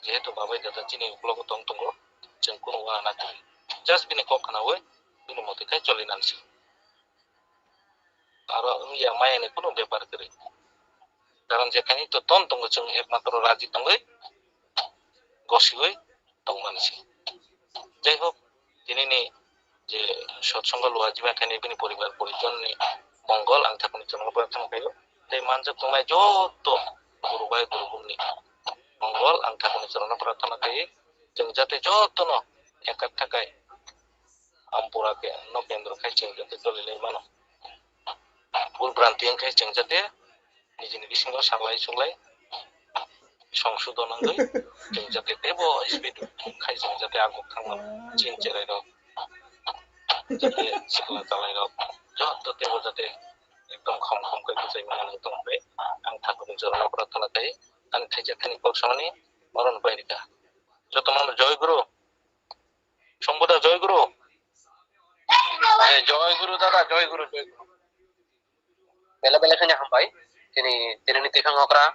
Jehetu babai dada chini uklogo tong tongo, chwng kunu uana na kwrwi. Just bini kok khnaui bini motwi khai choli nansi. Aro wngya mayani kunu bepar kwrwi. Karon jekhani to ton tongo, chwng ekmatro raji tongwi gosiwi tongmani se. Jai hok, tinini je sotsongo luajiba khaini bini poribar porijonni mongol ang thakurni chorono prarthana khaio. Tei manjak tongnai jotto guru bai guru bumni mongol ang thakurni chorono prarthana khaio. Chwng jate jottono ekatha khai Ampura ke no kendro khai chwng jate choli lai mano. Bul branti wng khe chwng jate nijini bisingo saklai suklai songsudon wngwi chwng jate teibo speed khai chwng jate agok thangmano. Chini cherai rok, jate sikla chalai rok, joto teibo jate ekdom khom khom khe bwchai mano nang tong bai. Ang thakurni chorono prarthana khai ani thaijak thani kok samani oron bai rika. Joto mano joy guru. Songboda joy guru. Eh, joy guru dada, joy guru, joy guru. Bela bela khani hambai. Tini, tini ni tikhang okra.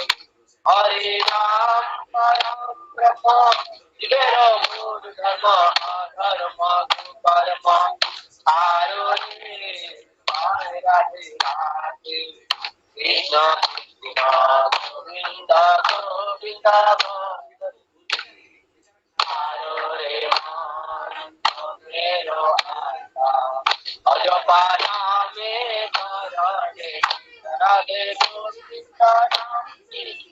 Hare Ram, Ram Brahma, Vivero Muru Dharma, Adharma Kukarma, Aro Re, Radhe Radhe, Krishna Krishna, Govinda Govinda, Aro Re Ram, Vivero Ata, Ajo Para Me Para Re, Radhe Govinda Ram Ki,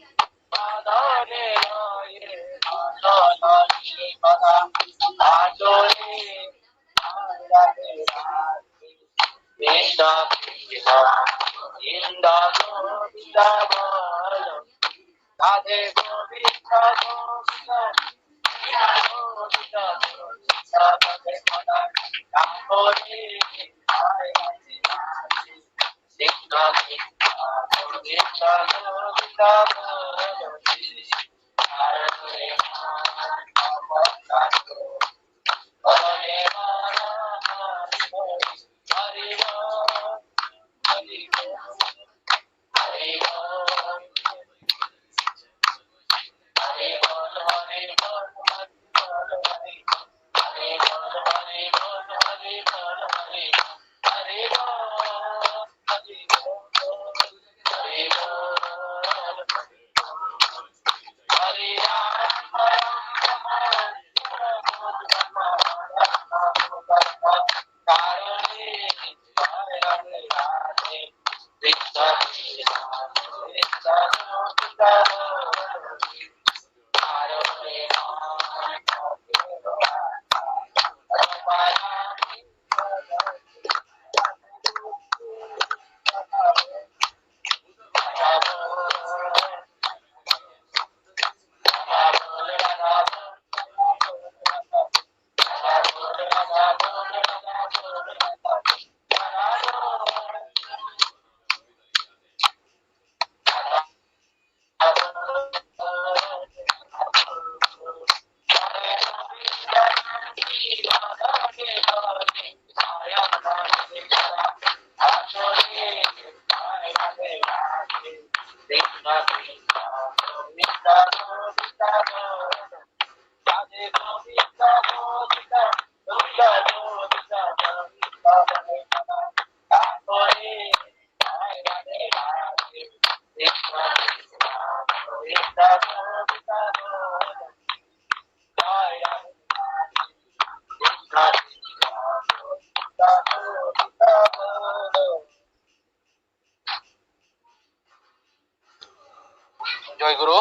Guru,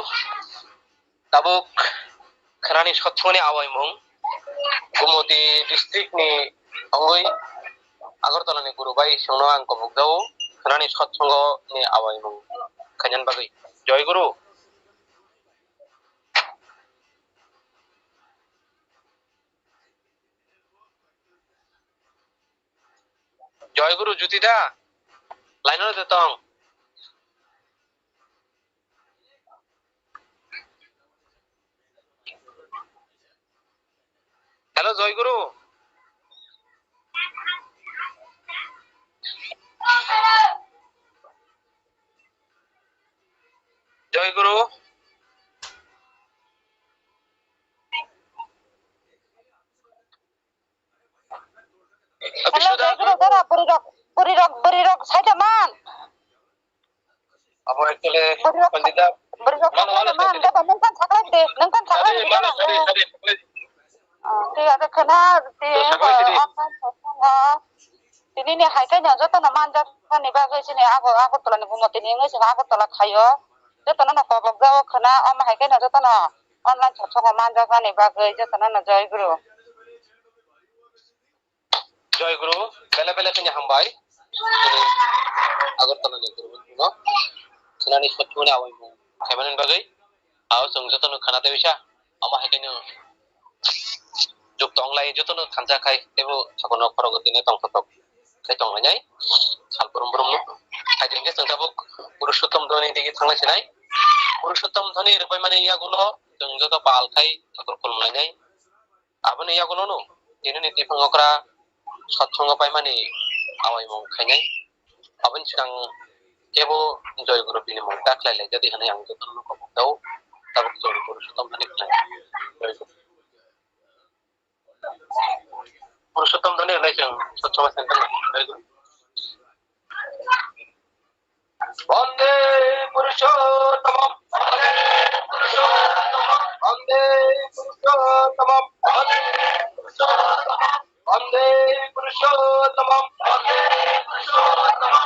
tabuk khwnani sothoni awaimung Gumoti district ni ongwi Agartala ni guru bai chwngno ang kobok jao khwnani sothongo ni awaimung khainani bagwi. Joy Guru. Joy Guru Jyoti da, line o de tong. Hello Joy Guru. Joy Guru. Hello, Bisnu da, Joy Guru, dara, bwrwi rok, bwrwi rok, bwrwi rok, saida man. Abo actually, bwrwi rok, Pandita, bwrwi rok, mano, mano, man, saida. Daba, nung kan saklai de, nung kan saklai de, mano, daba, saida, eh. Saida, saida. Ah, tei abo khwna, tei, to saklai de. Online satsongo. Tini ni hai khe no joto no manjak mani bagwi chini abo Agartala ni bumo tini wngwi chwng Agartala thaio. Joto no no kobok jao khwna, omo hai khe no joto no online satsongo manjak mani bagwi joto no no Joy Guru. Joy Guru, bele bele kheno hambai. Chini Agartala ni guru no khwnani sothoni awaimung khaimani bagwi. Ao chwng jotono khwna tei bisa. Omo hai kheno juk tong lai jotono thansa khai teibo thakono khorogo tini tong kotok khai tong lainai. Sal brum brum no. Hai jengke chwng tabuk Purushottom Dhoni digi thanglai sinai. Purushottom Dhoni rwbai mani yagulo chwng joto pal khai thakur khulum lainai. Aboni yagulono tini ni tiphang okra satsongo paimani awaimung khainai. Aboni swkang kebo Joy Guru bini mung ta khlai lai jadi hwnwi ang jotono kobok tao. Tabuk Joy Guru Purushottom Dhoni khlai. Joy Guru. Purushottom Dhoni hwnwi chwng satsongo center ni Joy Guru. Bande Purushottamam. Bande Purushottamam. Bande Purushottamam. Bande Purushottamam. Bande Purushottamam.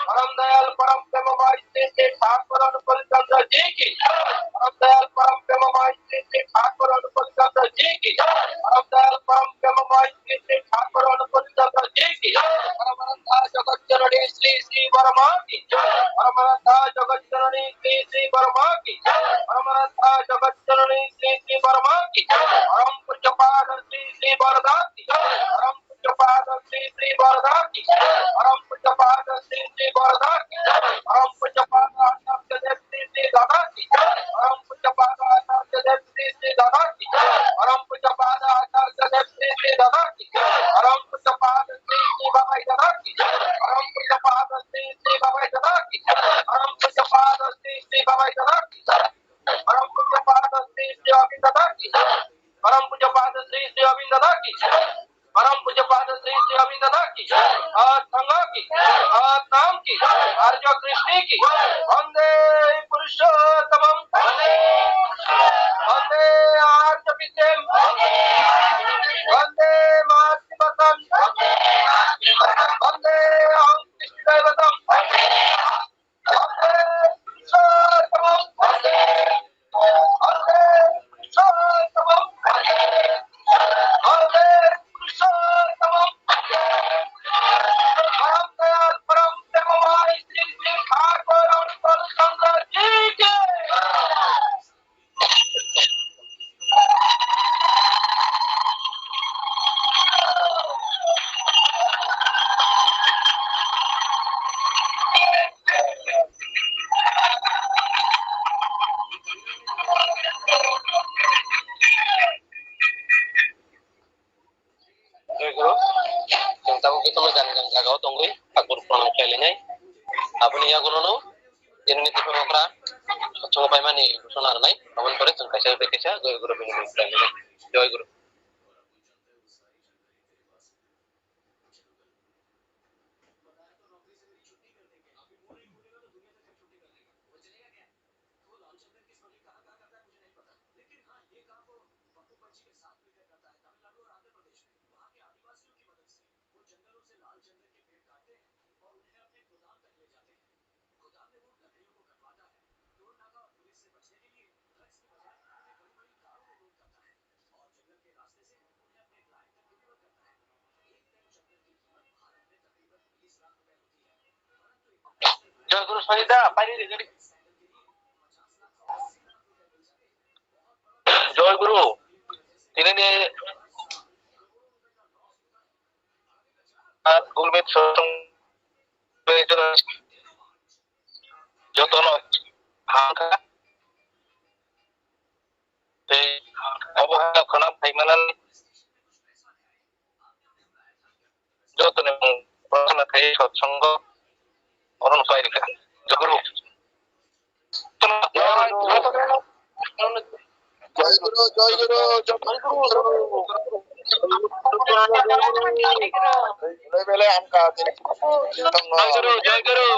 Param Dayal, Param Premamay Shri Shri Thakur Anup Chandra Ji ki. Param Dayal, Param Premamay Shri Shri Thakur Anup Chandra Ji ki. Param Dayal, Param Premamay Shri Shri Thakur Anup Chandra Ji ki. Param Ananda Jagat Janani Shri Shri Barma ki. Param Ananda Jagat Janani Shri Shri Barma ki. Param Ananda Jagat Janani Shri Shri Barma ki. Param Pujya Pada Shri Shri Barda ki. Param Pujya Pada Shri Shri Barda ki. Param Pujya Pada Shri Shri Barda ki. Param Pujya Pada Acharya Dev Shri Shri Dada ki. Param Pujya Pada Acharya Dev Shri Shri Dada ki. Param Pujya Pada Acharya Dev Shri Shri Dada ki. Param Pujya Pada Shri Shri Babai Dada ki. Param Pujya Pada Shri Shri Babai Dada ki. Param Pujya Pada Shri Shri Babai Dada ki. Param Pujya Pada Shri Shri Abin Dada ki. Param Pujya Pada Shri Shri Abin Dada ki. Param Pujya Pada Shri Shri Abin Dada ki. At Thanga ki. At Nam ki. Arya Krishna ki. Bande Purushottamam. Bande Arya Pitam. Bande Matri Pitam. Bande Aham Krishna Daivatam. Joy Guru, chwng tabuk jotono jani jani jagao tongwi Thakur pranam khlai lainai. Aboni yagulono chini tiphang okra satsongo paimani ghosona rwnai. Aboni pore chwng kaisa bai kaisa Joy Guru bini mung khlai lainai. Joy Guru. Joy Guru Sanjita, pairi ri gari. Joy Guru, tini ni, ah, Gurmit Sotong, jotono hangka, tei obo hai khwnam phaimanani. Jotoni mung prarthana khai satsongo oro no pairikha. Joguru. Jai Guru, Jai Guru, Jai Guru. Bele bele hamkha. Jai Guru, Jai Guru.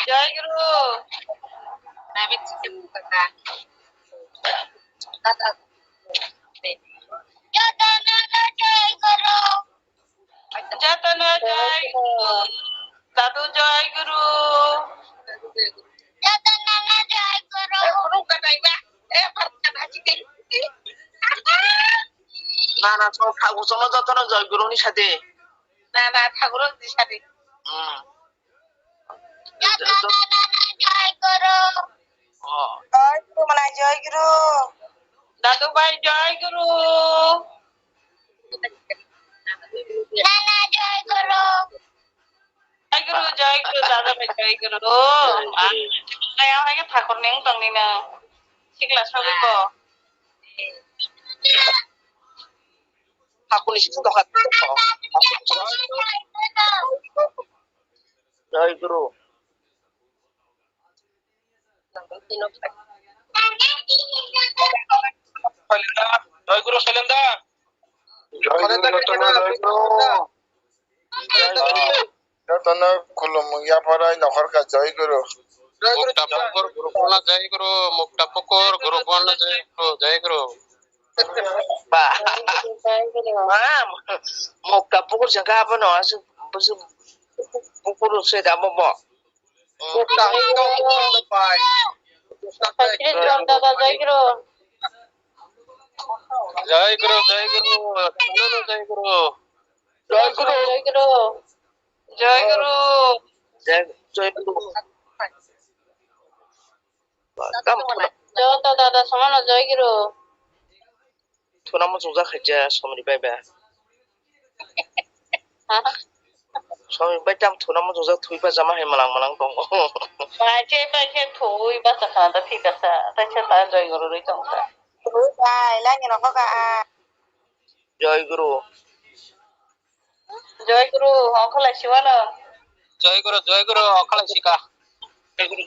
Jai Guru. Jotono Jai Guru. Dadu Jai Guru. Jotono Jai Guru. Nana, so thakur sono jotono Jai Guru ni sade. Nana, thakur ni sade. Hmm. Jotono Jai Guru. Oh. Jai Guru, Malai Jai Guru. Dadu Bhai Jai Guru. Nana Jai Guru. Jai Guru, Jai Guru, Dada Bhai Jai Guru. Ah, kaya hai ke thakur ni wng tong ni na. Sikla sawi ko. Thakur ni sing tong kha. Jai Guru. Jai Guru Sailenda. Jai Guru Sailenda, Jai Guru. Jai Guru. Jotono khulum yapharai nokhorkha Jai Guru. Mukta pukur guru pona Jai Guru, mukta pukur guru pona Jai Guru, Jai Guru. Ba. Ba. Mukta pukur jaka abono asu busu pukur se da bobo. Jai Guru, Jai Guru. Jai Guru, Jai Guru. Jai Guru. Jai Guru. Jai Guru. Jai, Jai Guru. Joto dada samano Jai Guru. Thuna muchungjak khaija somni bai ba. Ha? Somni bai tam thuna muchungjak thwi pa jama hai malang malang tongo. Bai che bai che thwi ba sa khana ta thik asa. Ta che ta Jai Guru rwi tong ta. Thwi bai la ni nokho ka. Jai Guru. Jai Guru, ongkholai siwano. Jai Guru, Jai Guru, ongkholai sika. Jai Guru,